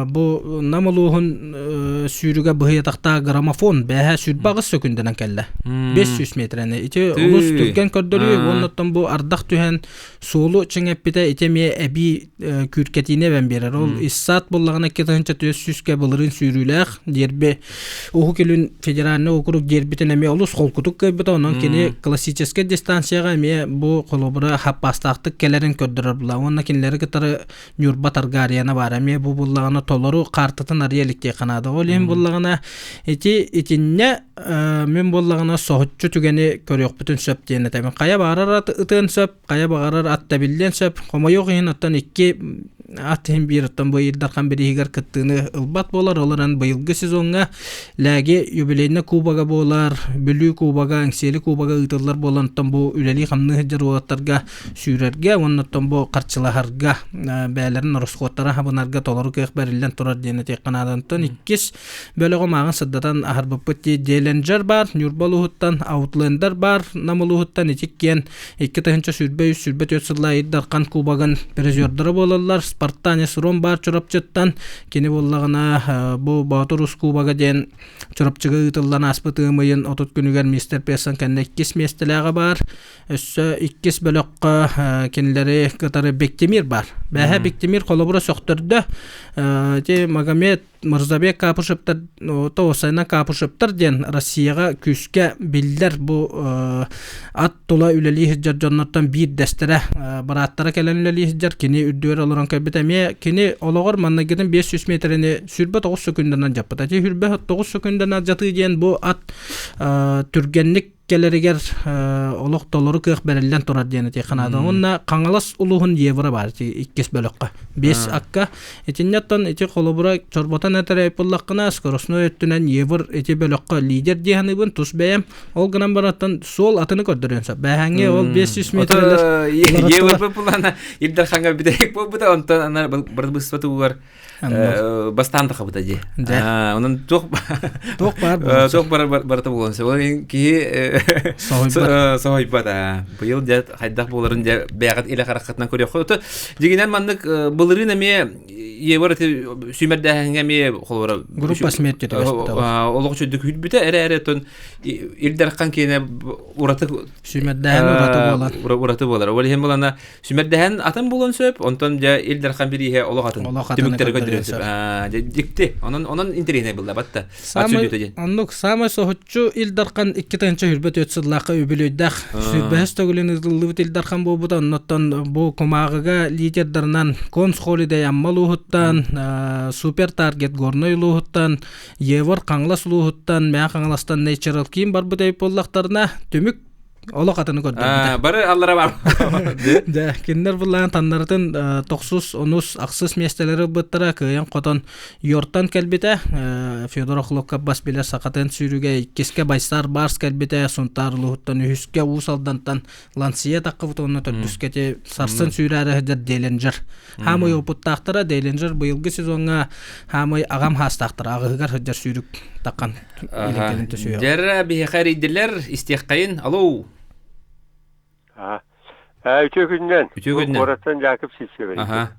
Бу Нам улууһун сүүрүгэ быһыйатахтаах граммофон бээһэ 28 сөкүндэнэн кэллэ. 500 метрэни. Ити олус түргэн көрдөрүү уоннаттан бу ардах түһэн суолу чиҥэппитэ ити эмиэ эбии күүркэтиини эбэн биэрэр. Ол Иссаат буллаҕына 2400-кэ былырыын сүүрүүлээх дерби Уһук Илин федеральный округ дербитин эмиэ олус холкутук кыайбыта. Онон кини классическай дистанцияҕа эмиэ бу холобура хаппаастаахтык кэлэрин көрдөрөр. турар була. Уонна кинилэри кытары Ньурба Таргариена баар. Эмиэ бу буллаҕына толору каартатын арыйа иликтиэххэ наада. Ол иһин буллаҕына ити итиннэ мин буоллаҕына соһуччу түгэни көрүөхпүтүн сөп диэн этэбин. Хайа баҕарар ат ытыан сөп, хайа баҕарар ат тэбиллиэн сөп. Хомойуох иһин оттон икки ат иһин биир оттон бу Ил Дархан бирииһигэр кыттыыны ылбат буолар. Ол эрэн быйылгы сезоҥҥа Лээги юбилейнай кубога буолар, Бүлүү кубога, Эҥсиэли кубога ыытыллар буолан оттон бу үлэлии-хамныы сылдьар уолаттарга сүүрэргэ уонна оттон бу харчылаһарга бэйэлэрин ороскуоттара хабынарга толору кыах бэриллэн турар диэн этиэххэ наада. Онтон иккис бөлөҕү мааҕын сырдатан аһарбыппыт дии Деленджер баар, Ньурба улууһуттан, Аутлендер баар, Нам улууһуттан ити иккиэн 2023-24 сыллаах Ил Дархан кубогын призердара буолаллар. Спартанец Ром баар Чурапчыттан, кини буоллаҕына бу Боотур Ус кубога диэн Чурапчыга ыытыллан ааспыт ыам ыйын 30 күнүгэр мистер Пессон кэннэ иккис миэстэлээҕэ баар. Өссө иккис бөлөххө кинилэри кытары Бектимир бар. Бэһэ Бектимир холобура сөхтөрдө. Ити Магомед Мырзабек Капушевтар Тоосайна Капушевтар диэн Россияҕа күүскэ биллэр бу ат тула үлэлии сылдьар дьоннортон биирдэстэрэ бырааттара кэлэн үлэлии сылдьар кини үрдүгэр олорон кэлбит эмиэ кини олоҕор манныгытын 500 миэтэрэни 29 сөкүндэнэн дьаппыта. Ити 29 сөкүндэнэн дьатыы диэн бу ат түргэнник кэлэригэр олох толору кыах бэриллэн турар диэн этиэххэ наада. Уонна Хаҥалас улууһун евро баар ити иккис бөлөххө. Биэс акка. Итиннэттэн ити холобура чорботон этэрэй буллаххына скоростной өттүнэн евро ити бөлөххө лидер дии саныыбын тус бэйэм. Ол гынан бараттан суол атыны көрдөрүөн сөп. Бээһэҥҥэ ол 500 метрлер Евро пулана Илдар ханга бүтэһик буолбута онтон ана бырбыспа тугар бастаан тахабыта дии. Онон туох туох баар туох бар барыта буолуон сөп. Ол киһи соһуйбат. Быйыл дьэ хайдах буоларын дьэ бэйэҕит илэ хараххытынан көрүөххүт. Дьиҥинэн маннык былырыын эмиэ Егор ити сүүмэрдээһиҥҥэ эмиэ холобура группа смерти олох үчүгдүк хүлбүтэ эрэ эрэ Ил Дархан киэнэ ураты сүүмэрдээһин ураты буолар. Ураты буолар. Ол иһин булана Сүмэрдэһэн атын буолуон сөп, онтон дьэ Ил Дархан бирииһэ олох атын. Түмүктэри көрдөрүөн сөп. Дьэ дьикти. Онон онон интэриэһинэй булла батта. Саамай оннук саамай соһуччу Ил Дархан 2024 сыллаахха үбүлүөйдээх сүүрбэһис төгүлүн ыытыллыбыт Ил Дархан буолбута. Оннуттан бу кумааҕыга лидердарынан Конс Холидей Амма улууһуттан, Супер Таргет Горнай улууһуттан, Евор Хаҥалас улууһуттан, Мэҥэ Хаҥаластан Natural Киин барбыт эбит буоллахтарына, түмүк Олох атыны көрдөрбүтэ. Бары аллара бар. Дьэ, кинилэр буллаан таннарытын тохсус, онус, ахсыс миэстэлэри ылбыттара, кыайан хотон Йортан кэлбитэ. Федор Охлопков бас билэр сахатын сүүрүгэ иккискэ Байсар Барс кэлбитэ, Сунтаар улууһуттан үһүскэ Уус Алдантан Лансия таххыбыт уонна төрдүскэ ити сарсын сүүрээри сылдьар Деленджер. Хаамай опыттаахтара Деленджер быйылгы сезоҥҥа хаамай аҕам хаастаахтара аҕыһыгар сылдьар сүүрүк таххан илин-кэлин түсүөҕэ. Дьэр биһиэхэ эрийдилэр, истиэххэйин. Алло. Үтүө күннэн. Үтүө күннэн. Куораттан Яков Сивцев. Ага.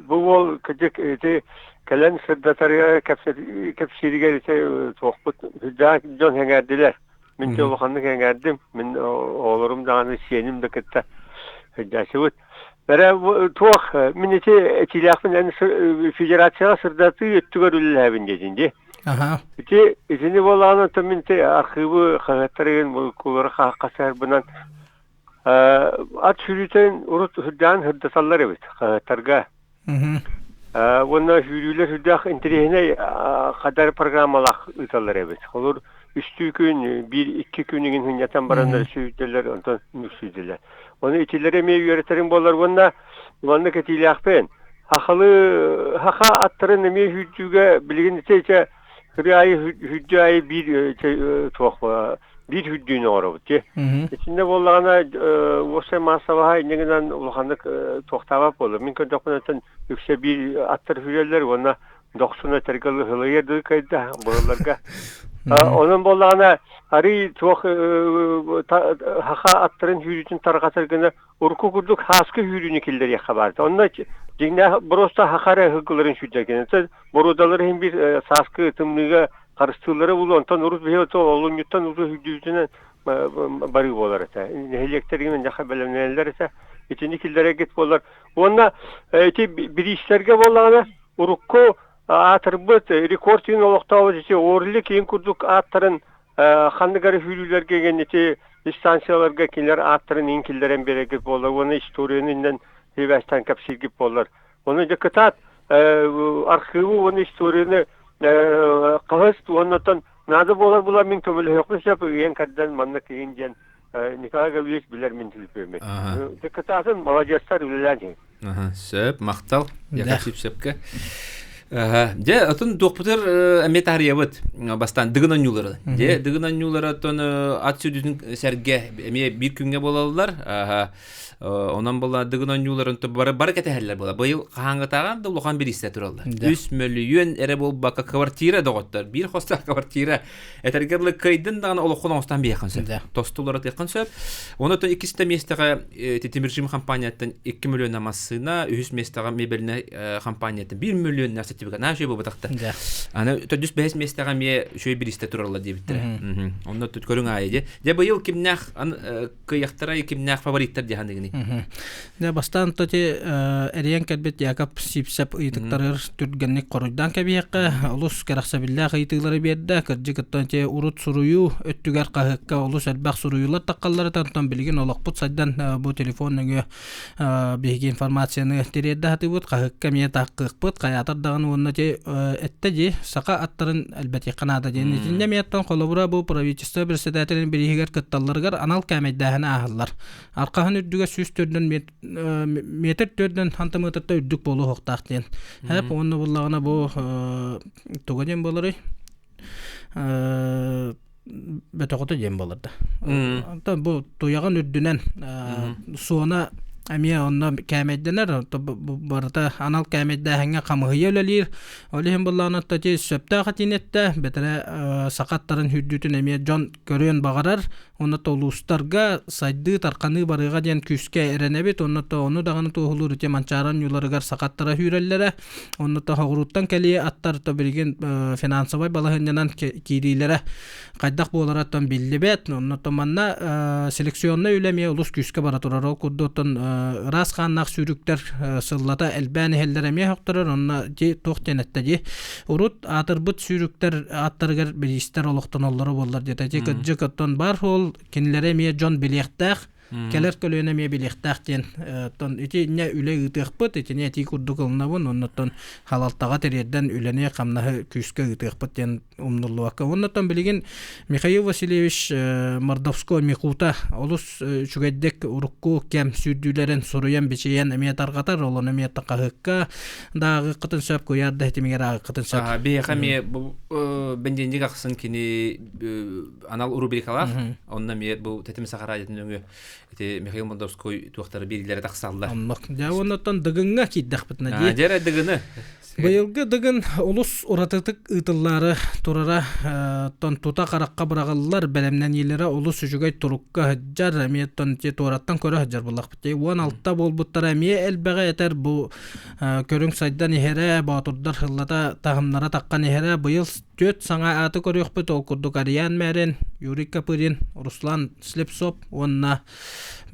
Бу уол кырдьык ити кэлэн сырдатарыгар кэпсииригэр ити туохпут сүрдээх дьон сэҥээрдилэр. Мин де улаханнык сэҥээрдим. Мин оҕолорум даҕаны сиэним да кытта сылдьааччыбыт. Бэрэ туох мин ити этиилээхпин эн федерацияҕа сырдатыы өттүгэр үлэлээбин диэтин дии. Аха. Ити итини буолаҕына оттон мин ити архыыбы хаһыаттарыгын кулары хасыһарбынан ат сүүрүүтүн урут сырдаан сырдаталлар эбит хаһыаттарга. Уонна сүүрүүлэр сүрдээх интэриэһинэй хадар программалаах ыыталлар эбит. Олор үстүү күн, биир икки күн игин сынньатан бараннар сүүрдэллэр, онтон мүксүйдүлэр. Ону итилэри эмиэ үөрэтэриҥ буоллар уонна маннык этиилээхпин. Хахалы хаха аттарын эмиэ сүүрдүүгэ билигин ити ити Ырыа аайы үрдүү аайы биир туох биир үрдүүнү оҥоробут дии. Итиннэ буоллаҕына уопсай маассабаһа инньэ гынан улаханнык туохтаабат буолла. Мин көрдөхпүнэ оттон үксэ биир аттар үрэллэр уонна дохсун этэргэ ыһылыйар дыы кыайда былыларга. Онон буоллаҕына арый туох хаха аттарын сүүрүүтүн тарҕатар гына урукку курдук һааскы сүүрүүнү киллэриэххэ баар. Онно дьиҥнээх боруоста хаха эрэ ыһыгыларын сүүрдэргин. Боруодалар иһин биир сааскы тымныыга харыстыыллара буолуо, онтон урут биһиги олунньуттан урут үрдүүтүнэн барыы буолар этэ. Нэһилиэктэригин дьаха бэлэмнэнэллэр этэ. Итини киллэрэргит буоллар. Уонна ити бириистэргэ буоллаҕына урукку аатырбыт рекорд киин олохтообут ити Орли киин курдук ааттарын ханнык эрэ сүүрүүлэргэ ити Станцияларга кинилэр ааттарын иин киллэрэн биэрэргит буоллар уонна историяны иннэн сибээстээн кэпсииргит буоллар. Ону дьэ кытаат архыыбы уонна историяны хаһыс уоннаттан наада буолар була мин көмөлөһүөхпүн сөп ыйан кэрдэн манна киһин диэн Николай Гаврильевич билэр мин түлүпүөмүн. Кытаатын маладьыастар үлэлээн иһин. Сөп, махтал. Яков Сипсепке. Дьэ, отун туохпутар эмиэ таарыйабыт. Бастаан дыгын онньуулары. Дьэ, дыгын онньуулары оттон ат сүдүтүн сэргэ эмиэ биир күҥҥэ буолаллар. Онон була дыгын онньууларын бары бары кэтэһэллэр була. Быйыл хаһааҥҥытааҕар да улахан бириистэ тураллар. Үс мөлүйүөн эрэ буолбакка квартира доҕоттор. Биир хостоох квартира. Этэргэ дылы кыайдын даҕаны олоххун оҥостон биэххин сөп. Тостуларатыаххын сөп. Онон иккис да миэстэҕэ Тимиржим компанияттан 2 миллион массыына, үһүс миэстэҕэ мебельнай компанияттан 1 миллион сертификат. Наша үчүгэй буолбатахта. Аны төрдүс бэһис миэстэҕэ эмиэ үчүгэй бириистэ тураллар диэбиттэрэ. Онно тут көрүҥ аайы дьэ. Дьэ быйыл кимнээх кыайахтара кимнээх фавориттар дии саныгыный? Дьэ бастаан тоти эрийэн кэлбит Яков Сипсеп ыйытыктарыгар түргэнник хоруйдаан кэбиһиэххэ олус кэрэхсэбиллээх ыйытыылары биэрдэ. Кырдьык оттон ити урут суруйуу өттүгэр хаһыакка олус элбэх суруйуулар таххаллар оттон билигин олохпут сайдан бу телефон нөҥүө биһиги информацияны тириэрдэ сатыыбыт хаһыакка эмиэ таһкыахпыт хайаатар даҕаны уонна ити эттэ дии саха аттарын элбэтиэххэ наада диэн итиннэ эмиэ оттон холобура бу правительство председателин бирииһигэр кытталларыгар анал кээмэйдээһини ааһаллар архаһын үрдүгэ 104 метр төрдөн сантиметрта үрдүк буолуохтаах диэн хэп уонна буллаҕына бу туга диэн буоларый бөтөҕөтө диэн буолар да. Онтон бу туйаҕын үрдүнэн суона эмиэ онно кээмэйдэнэр барыта анал кээмэйдээһиҥҥэ хамыһыйа үлэлиир. Ол иһин буллаҕына ити сөптөөх этиини эттэ бэтэрэ саха аттарын үрдүтүн эмиэ дьон көрүөн баҕарар. Онно улуустарга сайдыы тарханыы барыаҕа диэн күүскэ эрэнэбит. Онно ону даҕаны туоһулуур ити Манчаары оонньууларыгар саха аттара үүрэллэрэ. Онно тоһоҕуруттан кэлии аттар то билигин финансовай балаһыанньанан киириилэрэ хайдах буолара оттон биллибэт. Онно манна селекционнай үлэ эмиэ олус күүскэ бара турар. Ол курдук оттон ыраас хааннаах сүүрүктэр сыллата элбээн иһэллэр эмиэ охторор. Онно ди туох диэн эттэ дии. Урут аатырбыт сүүрүктэр ааттарыгар бириистэр олохтоноллоро буоллар диэтэ. Ити кырдьык оттон бар суол кинилэри эмиэ дьон билиэхтээх кэлэр көлүөнэ эмиэ билиэхтээх диэн оттон итиннэ үлэ ыытыахпыт итини этии курдук ылынабын оннуттан халалтаҕа тириэрдэн үлэни хамнаһы күүскэ ыытыахпыт диэн умнуллубакка оннуттан билигин Михаил Васильевич Мордовской Михута олус үчүгэйдик урукку кэм сүүрдүүлэрин суруйан бичийэн эмиэ тарҕатар олону эмиэ хаһыакка дааҕыаххытын сөп куйаар да ситимигэр ааҕыаххытын сөп биһиэхэ эмиэ бэнидиэнньик ахсын кини анал рубрикалаах. Онно эмиэ бу Тэтим Саха радиотын өҥө ити Михаил Молдовской туохтары биэриилэрэ тахсаллар. Оннук. Дьэ оннуттан Дыгыҥҥа киирдэхпитинэ дии. Дьэ Дыгыны. Быйылгы Дыгын олус уратытык ыытыллаары турара оттон тута харахха быраҕыллар бэлэмнэниилэрэ олус үчүгэй турукка сылдьар эмиэ оттон туораттан көрө сылдьар буоллахпыт. 16 буолбуттара эмиэ элбэҕи этэр бу көрүҥ сайдан иһэрэ боотурдар сыллата таһымнара таххан иһэрэ быйыл Түөрт саҥа ааты көрүөхпүт, ол курдук Ариан Мэрин, Юрий Копырин, Руслан Слепцов уонна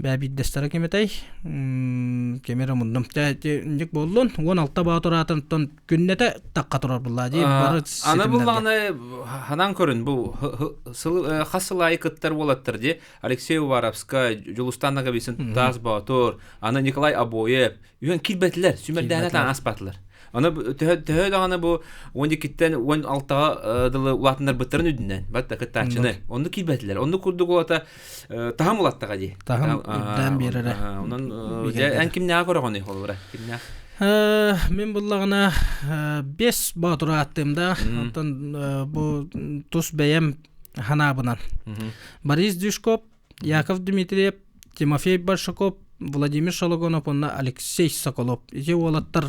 бээ биирдэстэрэ ким этэй? Ким эрэ муннум. Инник буоллун. 16 боотур аатыттан күннэтэ тахха турар булла дии. Бары Аны буллаҕына ханан көрүн бу сыл хас сыл аайы кыттар уолаттар дии. Алексей Уваровскай, Дьулустан Ноговицын, Таас Боотур, аны Николай Обоев, Үөн киирбэтилэр, сүмэрдээнэ таҥас аспатылар. Аны төһө төһө даҕаны бу 12-тэн 16-ҕа дылы улаатыннарбыттарын үрдүнэн, бат кыттааччыны. Онну киирбэтилэр. Онну курдук улата таһым улаттаҕа дии. Таһым үрдээн биэрэрэ. Онон дьэ эн кимнээҕи көрөҕүнүй холобура? Кимнээх? Мин буллаҕына бес боотуру ааттыым да. Онтон бу тус бэйэм ханаабынан. Борис Дюшков, Яков Дмитриев, Тимофей Большаков, Владимир Шологонов уонна Алексей Соколов ити уолаттар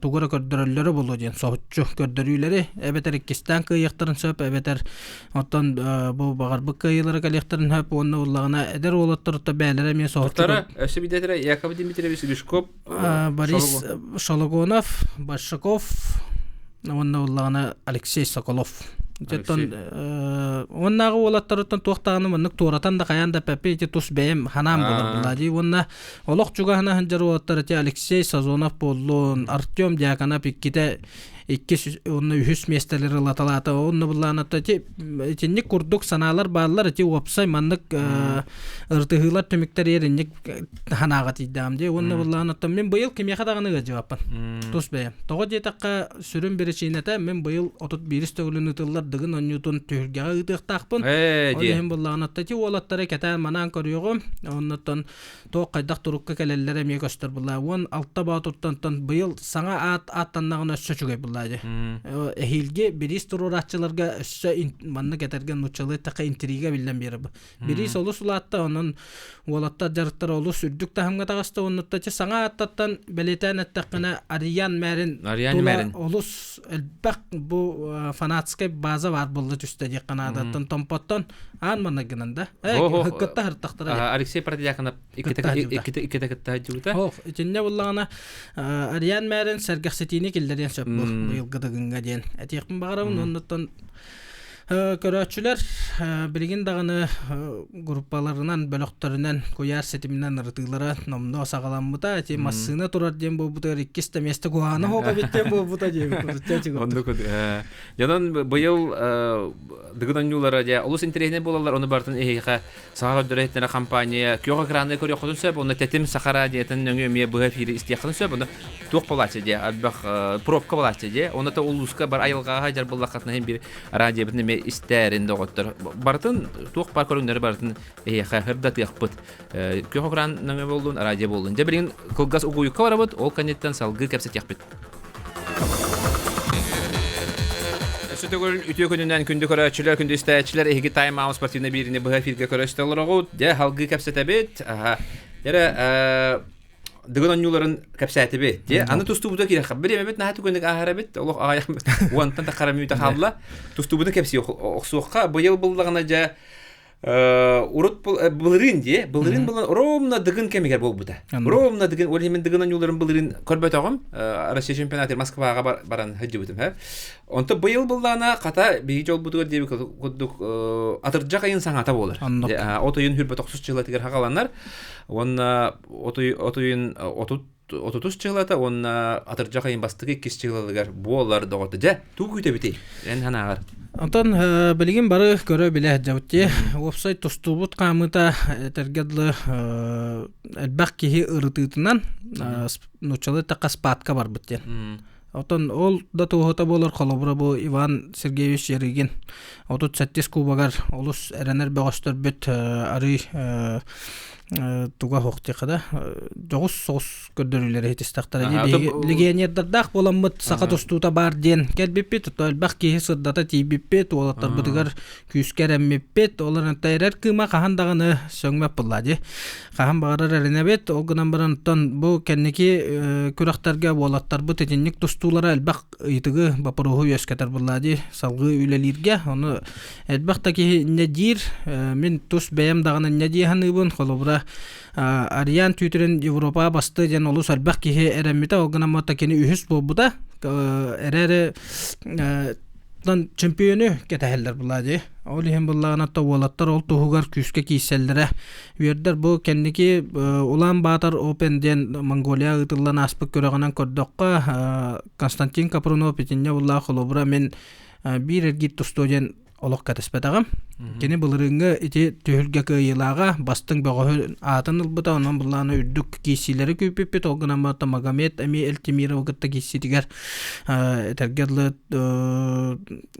тугу эрэ көрдөрөллөрө буолуо диэн соһуччу көрдөрүүлэри эбэтэр иккистээн кыайыахтарын сөп эбэтэр оттон бу баҕарбыт кыайыылара кэлиэхтэрин сөп уонна уллаҕына эдэр уолаттар бээлэрэ эмиэ соһуччу өссө бидэтэрэ Яков Дмитриевич Лешков Борис Шологонов Большаков уонна уллаҕына Алексей Соколов Оттон уоннааҕы уолаттарыттан туох даҕаны маннык туоратан да хайаан да эппэппин ити тус бэйэм ханаам буолар буоллаа дии уонна олох чугаһына сылдьар уолаттар ити Алексей Сазонов буоллун Артем Дьяконов иккитэ Иккис уонна үһүс миэстэлэри ылаталаата. Онно былаанатта итинник курдук санаалар бааллар. Ити уопсай маннык ырытыһыылар түмүктэригэр инник санааҕа тиийдэҕим дии. Уонна былаанатта мин быйыл кимиэхэ даҕаны ыалдьыбаппын. Тус бэйэм. Тоҕо диэтэххэ, сүрүн биричиинэтэ мин быйыл 31 төгүлүн ыытыллар Дыгын оонньуутун түһүлгэҕэ ыытыахтаахпын. Ол иһин былаанатта ити уолаттары кэтээн манаан көрүөҕүм. Оннуттан туох хайдах турукка кэлэллэрэ эмиэ көстөр буллаа. 16 боотуртан быйыл саҥа аат ааттаннаҕына өссө үчүгэй буллаа дии. Эһиилги бириис туруорааччыларга өссө маннык этэргэ нууччалыы эттэххэ интрига биллэн биэрэр. Бириис олус улаатта, онон уолаттар дьарыктара олус үрдүк таһымҥа таҕыста. Оннуттан саҥа ааттартан бэлиэтээн эттэххинэ Ариян Мэрин Ариян олус элбэх бу фанатскай база баар буолла түстэ диэххэ наадаттан Томпоттон аан манна гынан да кытта хыртахтара Алексей Протодьяконов иккитэ кытта сылдьыбыта. Ох, итиннэ буллаҕына Ариан Мэрин сэргэхситиини киллэриэн сөп бу быйылгы дыгыҥҥа диэн этиэхпин баҕарабын. Оннуттан көрөөччүлэр билигин даҕаны группаларынан, бөлөхтөрүнэн, куйаар ситиминэн ырытыылара номнуо саҕаламмыта. Ити массыына турар диэн буолбутугар иккис да миэстэ куһаҕана суох эбит диэн буолбута диэбит. Оннук. Дьонон быйыл Дыгын оонньуулара дьэ олус интэриэһинэй буолаллар, ону барытын эһиэхэ Саха көрдөрөр иһитиннэрэр компания күөх экраны көрүөххүтүн сөп, онно Тэтим Саха радиотын нөҥүө эмиэ быһа эфири истиэххитин сөп, онно туох буолааччы дьэ, элбэх пробка буолааччы дьэ, онно то улууска бар айылҕаҕа дьар буллаххытына иһин биир радиобытын эмиэ истээрин доҕоттор. Барытын туох баар көрүҥнэри барытын эһиэхэ сырдатыахпыт. Күөх экран нөҥүө буоллун, радио буоллун. Дьэ билигин кылгас угуйукка барабыт, ол кэнниттэн салгыы кэпсэтиэхпит. Өссө төгүл үтүө күнүнэн күндү көрөөччүлэр, күндү истээччилэр, эһиги Time Out спортивнай биириини быһа эфиргэ көрөстө олороҕут. Дьэ, салгыы кэпсэтэбит. Эрэ Дыгын оонньууларын кэпсээтибит. Дьэ, аны тустуубута киирэххэ. Бириэмэбит наһаа түгэнник ааһар эбит. Олох аҕайах уонтан тахара мүнүүтэ хаалла. Тустуубутун кэпсии охсуохха. Быйыл буллаҕына дьэ урут былырыын дии былырыын булан ровно дыгын кэмигэр буолбута ровно дыгын ол иһин дыгын оонньууларын былырыын көрбөтөҕүм Россия чемпионатыгар Москваҕа баран сылдьыбытым һэ онто быйыл буллаана хата биһиги дьолбутугар диэбит курдук атырдьах ыйын саҥата буолар от ыйын хүрбэтохсус чыылатыгар хагаланар уонна от ыйын отут отутус чыылата уонна атырдьах ыйын бастакы иккис чыылалыгар буолар доҕотто дьэ туу күүтэбитий эн санааҕар Онтон билигин бары көрө билэ сылдьабыт дии. Уопсай тустуубут хаамыыта этэргэ дылы элбэх киһи ырытыытынан нууччалыы эттэххэ спадка барбыт диэн. Оттон ол да туоһута буолар холобура бу Иван Сергеевич Ярыгин 37 кубогар олус эрэнэр бөҕөстөрбүт арый туга суох диэххэ да дьоҕус соҕус көрдөрүүлэри иһитистэхтэрэ дии. Легионердардаах буоламмыт саха тустуута баар диэн кэлбиппит, то элбэх киһи сырдата тиийбиппит, уолаттарбытыгар күүскэ эрэммиппит, ол эрэр кыыма хаһан даҕаны сөҥмөт буолла дии. Хаһан баҕарар эрэнэбит, ол гынан баран оттон бу кэнники күрэхтэргэ уолаттарбыт итинник тустуулара элбэх ыйытыгы, боппуруоһу үөскэтэр буолла дии салгыы үлэлииргэ. Ону элбэх да киһи инньэ диир, мин тус бэйэм даҕаны инньэ дии саныыбын. Холобура, Ариан Түүтүрүн Европаҕа бастыа диэн олус элбэх киһи эрэммитэ, ол гынан баран кини үһүс буолбута. Эрээри Оттон чөмпүйүөнү кэтэһэллэр булаа дии. Ол иһин буллаҕына то уолаттар ол туһугар күүскэ киирсэллэрэ үөрдэр. Бу кэнники Улаан Баатар Open диэн Монголия ыытыллан ааспыт күрэҕинэн көрдөххө, Константин Капрунов итиннэ буллаах холобура мин биир эргиир тустуо диэн олох кэтэспэтэҕим. Кини былырыыҥҥы ити түһүлгэ кыайыылааҕа бастыҥ бөҕөһү аатын ылбыта, онон былаана үрдүк киирсиилэри күүппүппүт. Ол гынан баран Магомед эмиэ Элтимировы кытта киирсиитигэр этэргэ дылы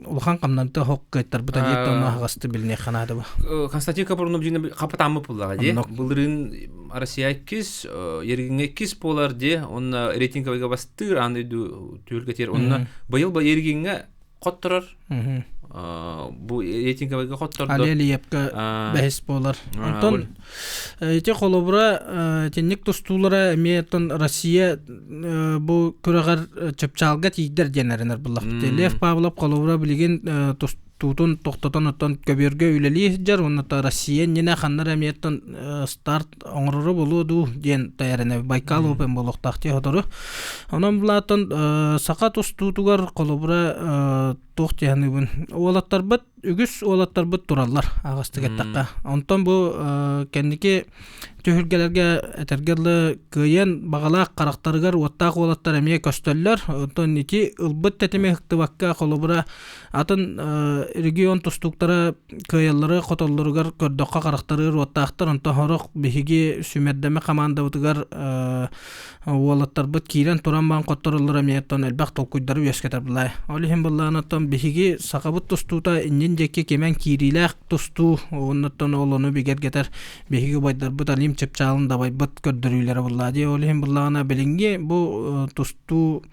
улахан хамнанта хок кыайтарбыта диэт онно аһаҕасты билиниэххэ наада бу. Константин Капрунов дьиҥэ хапытааммыт буллаҕа дии. Былырыын Россия иккис, Ергиҥҥэ иккис буолар дии. Онно рейтинговыйга бастыыр аан дойду түһүлгэтигэр. Онно быйыл Ергиҥҥэ хотторор. Бу рейтинговыйга хоттордо. Али Алиевка бэһис буолар. Онтон ити холобура итинник тустуулара эмиэ оттон Россия бу күрэҕэр чыпчаалга тиийдэр диэн эрэнэр буллахпыт. Лев Павлов холобура билигин тустуутун тохтотон оттон көбүөргэ үлэлии сылдьар уонна Россия иннинэ ханна эрэ эмиэ старт оҥороро буолуо дуу диэн тайарына Байкал Open буолуохтаах дии сотору. Онон булааттан саха тустуутугар холобура туох дии саныыбын уолаттарбыт үгүс уолаттарбыт тураллар аҕыстык эттэххэ. Онтон бу кэнники түһүлгэлэргэ этэргэ дылы кыайан баҕалаах харахтарыгар уоттаах уолаттар эмиэ көстөллөр. Онтон ити ылбыт тэтими ыһыктыбакка холобура атын регион тустууктара кыайаллары хотоллоругар көрдөххө харахтарыгар уоттаахтар. Онтон сорох биһиги сүүмэрдэмэ хамаандабытыгар уолаттарбыт киирэн туран баан хоттороллоро эмиэ оттон элбэх толкуйдары үөскэтэр былай. Ол иһин быллаан оттон биһиги сахабыт тустуута иннин диэки кимэн киириилээх тустуу оннуттан ол ону бигэргэтэр биһиги убайдарбыт Алим чыпчаалын дабайбыт көрдөрүүлэрэ буллаа дии. Ол иһин быллаҕына билиҥҥи бу тустуу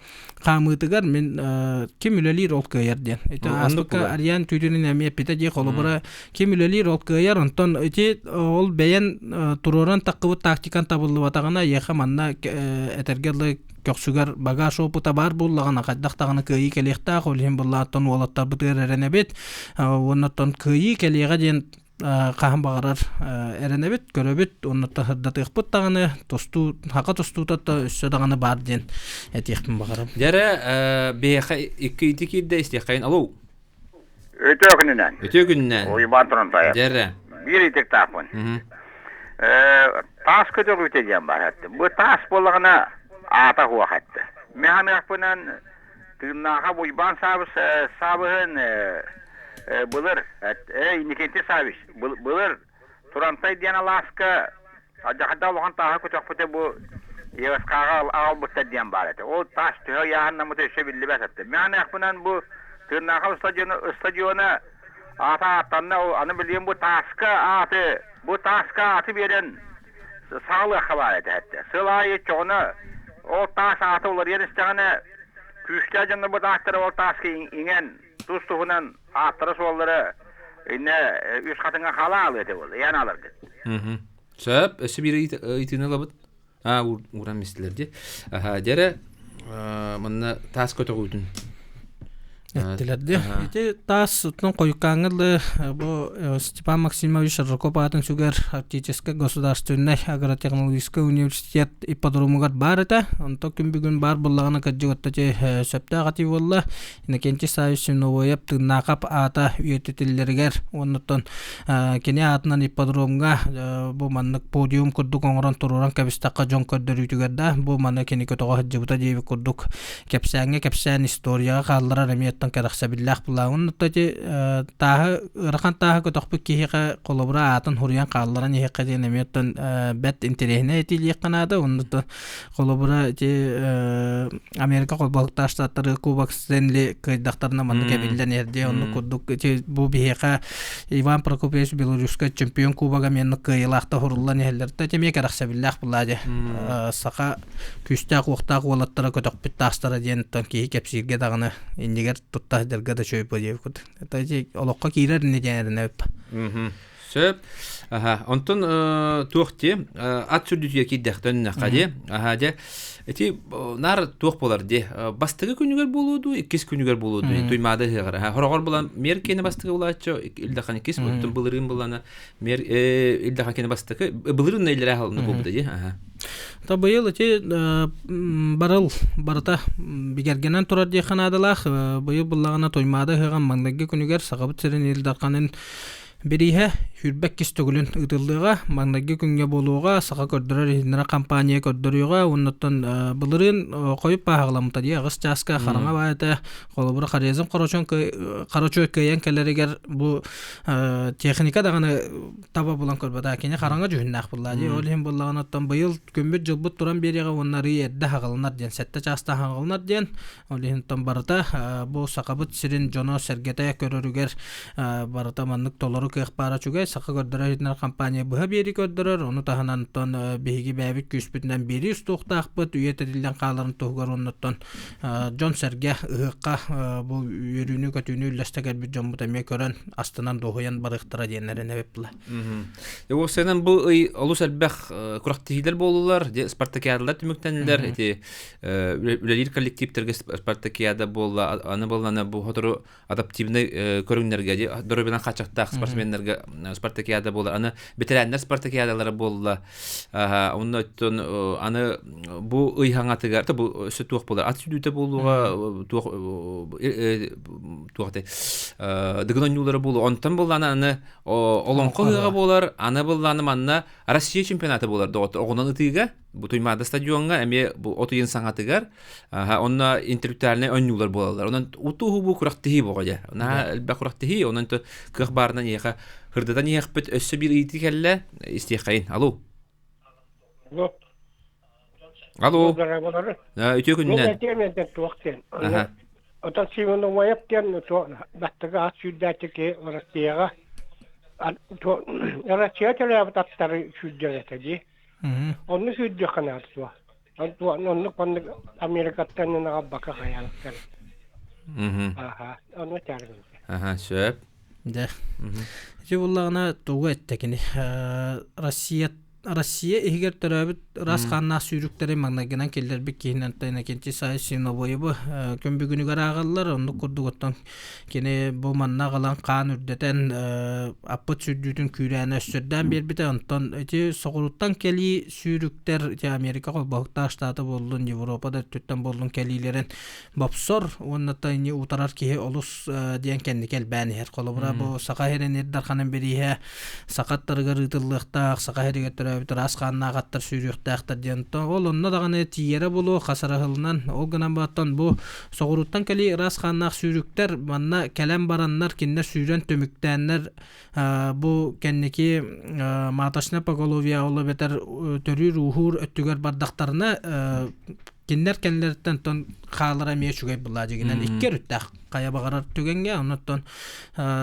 хаамыытыгар мин ким үлэлиир ол кыайар диэн. Ити ааспыкка Ариан түүтүнүн эмиэ эппитэ дии холобура ким үлэлиир ол кыайар онтон ити ол бэйэн туруоран таххыбыт тактикан табыллыбатаҕына эйиэхэ манна этэргэ дылы көхсүгэр багаж опыта баар буоллаҕына хайдах даҕаны кыайыы кэлиэхтээх ол иһин быллааттан уолаттарбытыгар эрэнэбит уонна оттон кыайыы кэлиэҕэ диэн хаһан баҕарар эрэнэбит, көрөбүт, оннуттан сырдатыахпыт даҕаны, тустуу, хака тустуута да өссө даҕаны баар диэн этиэхпин баҕарабын. Дьэрэ, биһиэхэ икки ити киирдэ истиэххэйин. Алло. Өтө күнүнэн. Өтө күнүнэн. Уйбаан Турантаев. Дьэрэ. Биир итиктаахпын. Таас көтөҕүүтэ диэн баар этте. Бу таас буоллаҕына аата хуох этте. Механыахпынан Тыыннааха Уйбаан Саабыс Саабыһын былыр Иннокентий Саввич былыр Турантай диэн алааска алдьархайдаах улахан тааһы көтөхпүтэ бу ЕСК-ҕа аҕалбыттар диэн баар этэ. Ол таас төһө ыйааһыннаммыта өссө биллибэт этэ. Мин аахпынан бу Тыыннааха стадиона аата ааттанна, аны билигин бу тааска ааты бу тааска ааты биэрэн саҕалыахха баар этэ этэ. Сыл аайы чоҕуна ол таас аата уларыйан истэҕинэ күүстээх дьоннор бу таастара ол тааска иҥэн тус-туһунан ааттара-суоллара иннэ үс хатыҥа хаалаалыа этэ буолла ыйан ааларгыт. Сөп, өссө биир ыйытыыны ылабыт. Аа, ууран мистилэр дии. Аха, дьэрэ манна таас көтөҕүүтүн Эттилэр дии. Ити таас оттон хойуккааҥҥа дылы бу Степан Максимович Шаржаков аатын сүгэр Арктическай государственнай агротехнологическай университет ипподромугар баар этэ. Онтон күн бүгүн баар буоллаҕына кырдьык отто сөптөөх этии буолла. Иннокентий Саввич Новоев Тыыннаахап аата үйэтитиллэригэр уонна кини аатынан ипподромҥа бу маннык подиум курдук оҥорон туруоран кэбистэххэ дьон көрдөрүүтүгэр да бу маны кини көтөҕө сылдьыбыта диэбит курдук кэпсээҥҥэ кэпсээн историяҕа хаалларар эмиэ оттон кэрэхсэбиллээх былааҕын отто ити тааһы ыарахан тааһы көтөхпүт киһиэхэ холобура аатын хуруйан хаалларан иһиэххэ диэн эмиэ оттон бэрт интэриэһинэй этиилиэххэ наада онно холобура ити Америка холбоһуктаах штаттары Кубок Стэнли кыайдахтарына маннык эбиллэн иһэр оннук курдук ити бу биһиэхэ Иван Прокопьевич Белоруссия чемпион кубога эмиэ кыайыылаахта хуруллан иһэллэр да эмиэ кэрэхсэбиллээх булаа дьэ саха күүстээх уохтаах уолаттара көтөхпүт таастара диэн киһи кэпсииргэ даҕаны иннигэр тутта сылдьарга да үчүгэй буолуо диэбит курдук олоххо киирэр ини диэн эрэнэбит. Сөп. Аха. Онтон туох дии ат сүрдүтүгэр киирдэхтэн дии. Аха дьэ ити наар туох буолар дии. Бастакы күнүгэр буолуо дуу, иккис күнүгэр буолуо дуу. Туймаада ыһыаҕар. Хороҕор булан мэр киэнэ бастакы булааччы, Илдахан иккис, оттон былырыын булана мэр Илдахан киэнэ бастакы, былырыын илэрээ халына буолбута дии. Аха. Та быйыл ити барыл барыта бигэргэнэн турар диэххэ наадалаах. Быйыл буллаҕына Туймаада ыһыаҕын маҥнайгы күнүгэр Сахабыт сирин Ил Дарханын Бирииһэ 22 төгүлүн ыытыллыаҕа, маҥнайгы күҥҥэ буолуоҕа, саха көрдөрөр-иһитиннэрэр компания көрдөрүөҕэ уоннаттан былырыын хойут бааһаҕаламмыта дии аҕыс чааска хараҥа баа этэ. Холобура Хорезм Хорочон Хорочой кыайан кэлэригэр бу техника даҕаны таба булан көрбөтө. Кини хараҥа дьүһүннээх буолла дии. Ол иһин буоллаҕына оттон быйыл күммүт-дьылбыт туран биэриэҕэ уонна арыый эрдэ хаҕыланар диэн, сэттэ чаастаах хаҕыланар диэн. Ол иһин оттон барыта бу Сахабыт сирин дьоно-сэргэтэ көрөрүгэр барыта маннык толору толору кыах баара үчүгэй. Саха көрдөрөр-иһитиннэрэр компания быһа биэрии көрдөрөр. Ону таһынан оттон биһиги бэйэбит күүспүтүнэн биэрии устуохтаахпыт. Үйэ тэриллэн хааларын туһугар оннуттан дьон-сэргэ ыһыахха бу үөрүүнү-көтүүнү үллэстэ кэлбит дьоммут эмиэ көрөн, астынан дуоһуйан барыахтара диэн эрэнэбит була. Уопсайынан бу ый олус элбэх күрэхтэһиилэр буоллулар, спартакиадалар түмүктэннилэр. Ити үлэлиир коллективтэргэ спартакиада буолла, аны буоллана бу сотору адаптивнай көрүҥнэргэ доруобуйанан хааччахтаах спортсменнарга спартакиада буолар. Аны бэтэрээннэр спартакиадалара буолла. Онно оттон аны бу ый хаҥатыгар бу өссө туох буолар? Ат сүдүүтэ буолуоҕа, туох туох дыгын оонньуулара буолуо. Онтон буоллаана аны олоҥхо ыһыаҕа буолар, аны буоллаана манна Россия чемпионата буолар доҕоттор оҕунан ытыыга бу Туймаада стадиоҥҥа эмиэ бу от ыйын саҥатыгар онно интеллектуальнай оонньуулар буолаллар. Онон утуу-убуу күрэхтэһии боҕо дьэ. Наһаа элбэх күрэхтэһии, онон кыах баарынан иһиэхэ хырдатан иһиэхпит өссө биир ыйытыы кэллэ истиэххэйин. Алло. Алло. Алло. Үтүө күнүнэн. Отон Симон Умаев диэн бастакы ат сүүрдээччи киһи Россияҕа Россия төлөөбүт аттары сүүрдэр этэ дии. Онну сүүрдүөххэ наада суох. Оннук маннык Америкаттан аҕалбакка хайаалыктар. Аха, онну тааргын. Аха, сөп. Дэ. Ити буллаҕына тугу эттэ кини? Россия Россия иһигэр төрөөбүт ыраас хааннаах сүүрүктэри маҥнайгынан киллэрбит киһинэн Иннокентий Саевич Свинобоевы күн бүгүнүгэр ааҕаллар. Оннук курдук оттон кини бу манна аҕалан хаан үрдэтэн аппыт сүрдүүтүн күүрээнэ өссөрдөөн биэрбитэ. Онтон ити соҕурууттан кэлии сүүрүктэр ити Америка холбоһуктаах штата буоллун, Европа да өттүттэн буоллун кэлиилэрин бопсор уонна ини утарар киһи олус диэн кэнники элбээн иһэр. Холобура бу Саха сирин Ир Дарханын бирииһэ саха аттарыгар ыытыллыахтаах, саха сиригэр төрөөбүт ыраас хааннаах аттар сүүрүөхтээхтэр диэн. Ол онно даҕаны тиийэрэ буолуо хасарыһылынан. Ол гынан баттан бу соҕурууттан кэлии ыраас хааннаах сүүрүктэр манна кэлэн бараннар кинилэр сүүрэн түмүктээннэр бу кэнники маточное поголовье ол эбэтэр төрүүр-ууһуур өттүгэр бардахтарына кинилэр кэннилэриттэн тон хаалара эмиэ үчүгэй буолла дьигинэн икки өрүттээх хайа баҕарар түгэҥҥэ оннуттан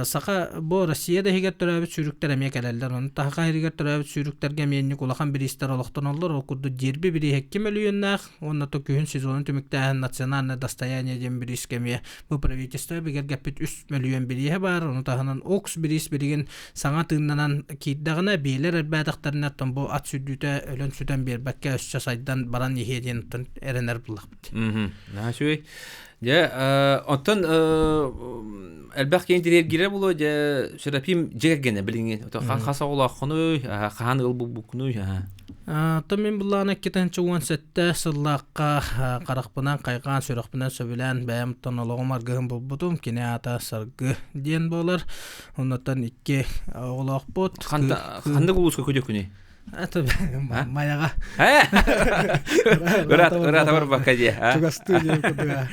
саха бу Россия да иһигэр төрөөбүт сүүрүктэр эмиэ кэлэллэр ону саха иһигэр төрөөбүт сүүрүктэргэ эмиэ инник улахан бириистэр олохтоноллор ол курдук дерби бирииһэ 2 мөлүйүөннээх уонна то күһүн сезонун түмүктээһин национальное достояние диэн бириискэ эмиэ бу правительство бигэргэппит 3 мөлүйүөн бирииһэ баар ону таһынан Окс бириис билигин саҥа тыыннанан киирдэҕинэ, биэлэр элбээтэхтэринэ, оттон бу ат сүрдүүтэ өлөн-сүтэн биэрбэккэ өссө сайдан баран иһиэ диэн оттон эрэнэр буллахпыт. Наһаа үчүгэй. Дьэ, оттон элбэх киһи интэриэһиргиирэ буолуо, дьэ, Серафим дьиэ кэргэнэ билиҥҥи хас оҕолооххунуй, хаһан ыал булбуккунуй? Оттон мин буллаҕына 2017 сыллаахха харахпынан хайҕаан, сүрэхпинэн сөбүлээн бэйэм оттон олоҕум аргыһын булбутум. Кини аата Саргы диэн буолар. Оннуттан икки оҕолоохпут. Ханнык улууска күдүкүнүй? Майаҕа. Ыраата барбакка дии. Чугастыы диэн курдуга.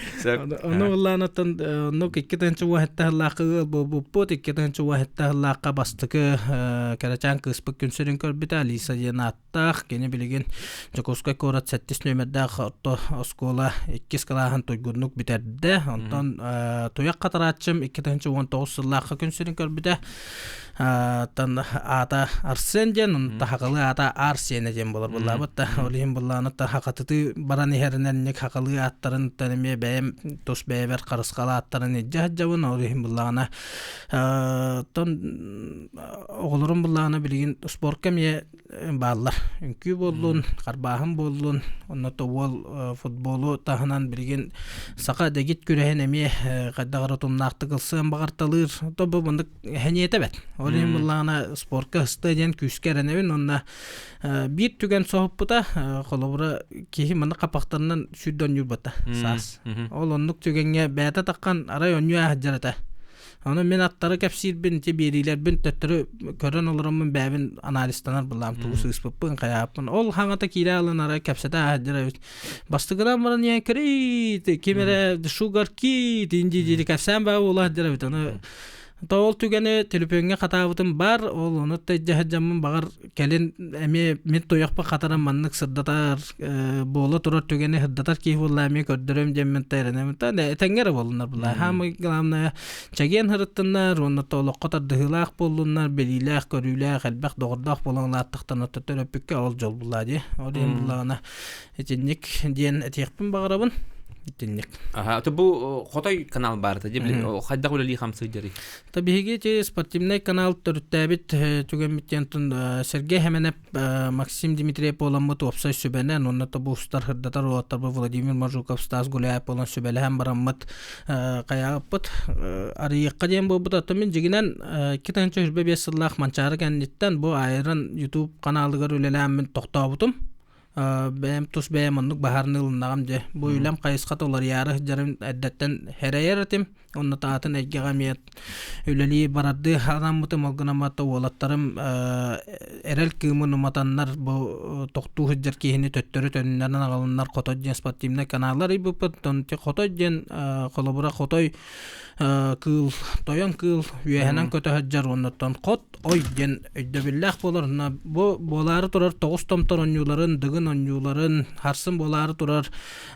Ону ыллаанаттан оннук 2017 сыллаахха ыал буолбуппут. 2017 сыллаахха бастакы кэрэчээн кыыспыт күн сирин көрбүтэ Алиса диэн ааттаах. Кини билигин Дьокуускай куорат сэттис нүөмэрдээх орто оскуола иккис кылааһын туйгуннук бүтэрдэ. Онтон туйах хатарааччым 2019 сыллаахха күн сирин көрбүтэ. Тан аата Арсен диэн, тахакалы аата Арсене диэн буолар буоллаабыт да. Ол иһин буллааны хакатытыы баран иһэринэн ник хакалыы ааттарын эмиэ бэйэм тус бэйэбэр харысхал ааттарын илдьэ сылдьабын. Ол иһин буллаҕына тон оҕолорум буллаҕына билигин спортка эмиэ бааллар. Үҥкүү буоллун, харбааһын буоллун, онно уол футболу таһынан билигин саха дэгит күрэһин эмиэ хайдах эрэ утумнаахтык ылсыан баҕарталыыр. То бу маннык хэниэтэ бэт. Ол иһин буллаҕына спортка ыстыа диэн күүскэ эрэнэбин уонна биир түгэн соһуппута холобура киһи маннык хапахтарынан сүүрдэ оонньуурбата саас. Ол оннук түгэҥҥэ бэйэтэ таххан арай оонньуу ааһдьар этэ. Ону мин аттары кэпсиирбин, ити биэриилэрбин төттөрү көрөн олороммун бэйэбин анализтанар былаам тугу сыыспыппын, хайааппын. Ол хаҥата киирэ алын арай кэпсэтэ ааһдьар эбит. Бастакынан баран ийэн крит, ким эрэ sugar kit инди диэри кэпсээн баа буолаһдьар эбит. Ону. То ол түгэни төлөпүөҥҥэ хатаабытым бар, ол ону дьаһадьаммын баҕар кэлин эмиэ мин туйахпын хатаран маннык сырдатар буола турар түгэни сырдатар киһи буолла эмиэ көрдөрөм диэммин эрэнэбин та этэҥҥэ эрэ буоллуннар була. Хаамай главное чэгиэн сырыттыннар уонна то олоххо тардыһыылаах буоллуннар, билиилээх, көрүүлээх, элбэх доҕордоох буолан улааттахтарына төрөппүккэ ол дьол буллаа дии. Ол иһин буллаҕына итинник диэн этиэхпин баҕарабын. Итинник. Аха, то бу Хотой канал баар та хайдах үлэлии хамсыы дьарый? Та биһиги ити спортивнай канал төрүттээбит түгэммит диэн Сергей Хеменеп, Максим Дмитриев буоламмыт уопсай сүбэнэн уонна тобу устар сырдатар уолаттарбыт Владимир Мажуков, Стас Гуляев буолан сүбэлэһэн бараммыт хайааппыт арыйыахха диэн буолбут. Оттон мин дьигинэн 2025 сыллаах Манчаары кэнниттэн бу Айрон YouTube каналыгар үлэлээммин тохтообутум. Бэйэм тус бэйэм оннук баһаарны ылыннаҕым дьэ. Бу үлэм хайысхата уларыйаары сылдьарын эрдэттэн эрэйэр этим. Онно таатын эйгэҕэ эмиэ үлэлии барардыы анаммытым. Ол гынан баран уолаттарым эрэл кыымын уматаннар бу тохтуу сылдьар киһини төттөрү төнүннэрэн аҕаланнар Хотой диэн спортивнай каналлар ыйбыппыт. Оттон Хотой диэн холобура Хотой кыыл тойон кыыл үөһэнэн көтө сылдьар уоннаттан хот ой диэн өйдөбүллээх буолар. Бу буолаары турар тоҕус томтор онньууларын, дыгын онньууларын, харсын буолаары турар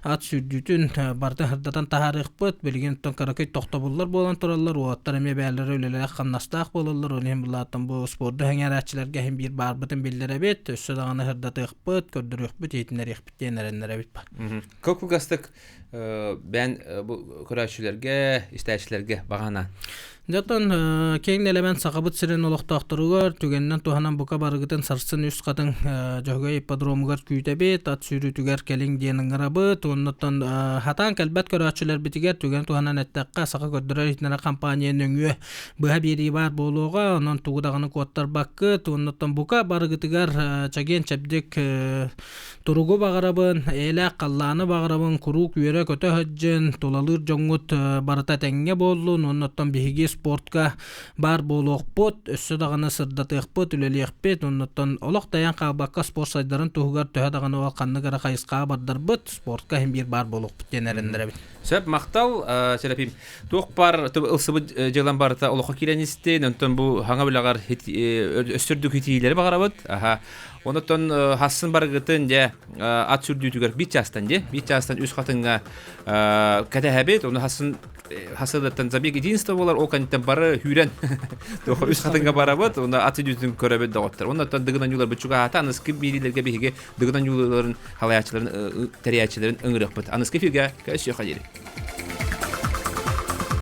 ат сүүрдүүтүн барытын сырдатан таһаарыахпыт. Билигин оттон кыракый тохтобуллар буолан тураллар, уолаттар эмиэ бэйэлэрэ үлэлээх хамнастаах буолаллар. Ол иһин булааттан бу спорду сэҥээрээччилэргэ иһин биир баарбытын биллэрэбит, өссө даҕаны сырдатыахпыт, көрдөрүөхпүт, иһитиннэриэхпит диэн эрэннэрэбит. Кылгастык бэйэн бу көрөөччүлэргэ, истээччилэргэ баҕана. Дьонтон киэҥ нэлэмэн Сахабыт сирин олохтоохторугар түгэнинэн туһанан бука барыгытын сарсын үс хатыҥ Дьөһөгөй ипподромугар күүтэбит, ат сүүрүүтүгэр кэлиҥ диэн ыҥырабыт. Оннуттан хатаан кэлбэт көрөөччүлэрбитигэр түгэн туһанан эттэххэ, Саха көрдөрөр-иһитиннэрэр компания нөҥүө быһа биэрии баар буолуоҕа. Онон тугу даҕаны куоттарбаккыт. Оннуттан бука барыгытыгар чэгиэн-чэбдик Туругу баҕарабын, эйэлээх халлааны баҕарабын, куруук үөрэ-көтө сылдьын, тулалыыр дьоҥҥут барыта этэҥҥэ буоллун уонна оттон биһиги спортка баар буолуохпут, өссө даҕаны сырдатыахпыт, үлэлиэхпит, оннуттан олох тайан хаалбакка спорт сайдарын туһугар төһө даҕаны ол ханнык эрэ хайысхаҕа бардарбыт, спортка иһин биир баар буолуохпут диэн эрэннэрэбит. Сөп, махтал, Серафим. Туох баар ылсыбыт дьыалан барыта олоххо киирэн истин, онтон бу хаҥа үлэҕэр өссө үрдүк итиилэри баҕарабыт. Аха. Онотон хассын барыгытын дьэ ат сүрдүүтүгэр биир чаастан дьэ биир чаастан үс хатыҥҥа кэтэһэбит. Ону хассын хасыдаттан забег единство буолар, ол кэнниттэн бары хүүрэн үс хатыҥҥа барабыт, уонна ат сүрдүүтүн көрөбүт доҕоттор. Оннуттан дыгын ойуулар бучугаата аныскы биириилэргэ биһиги дыгын ойууларын халаяччыларын тэрийээччилэрин ыҥырыахпыт. Аныскы эфиргэ көрсүөххэ диэри.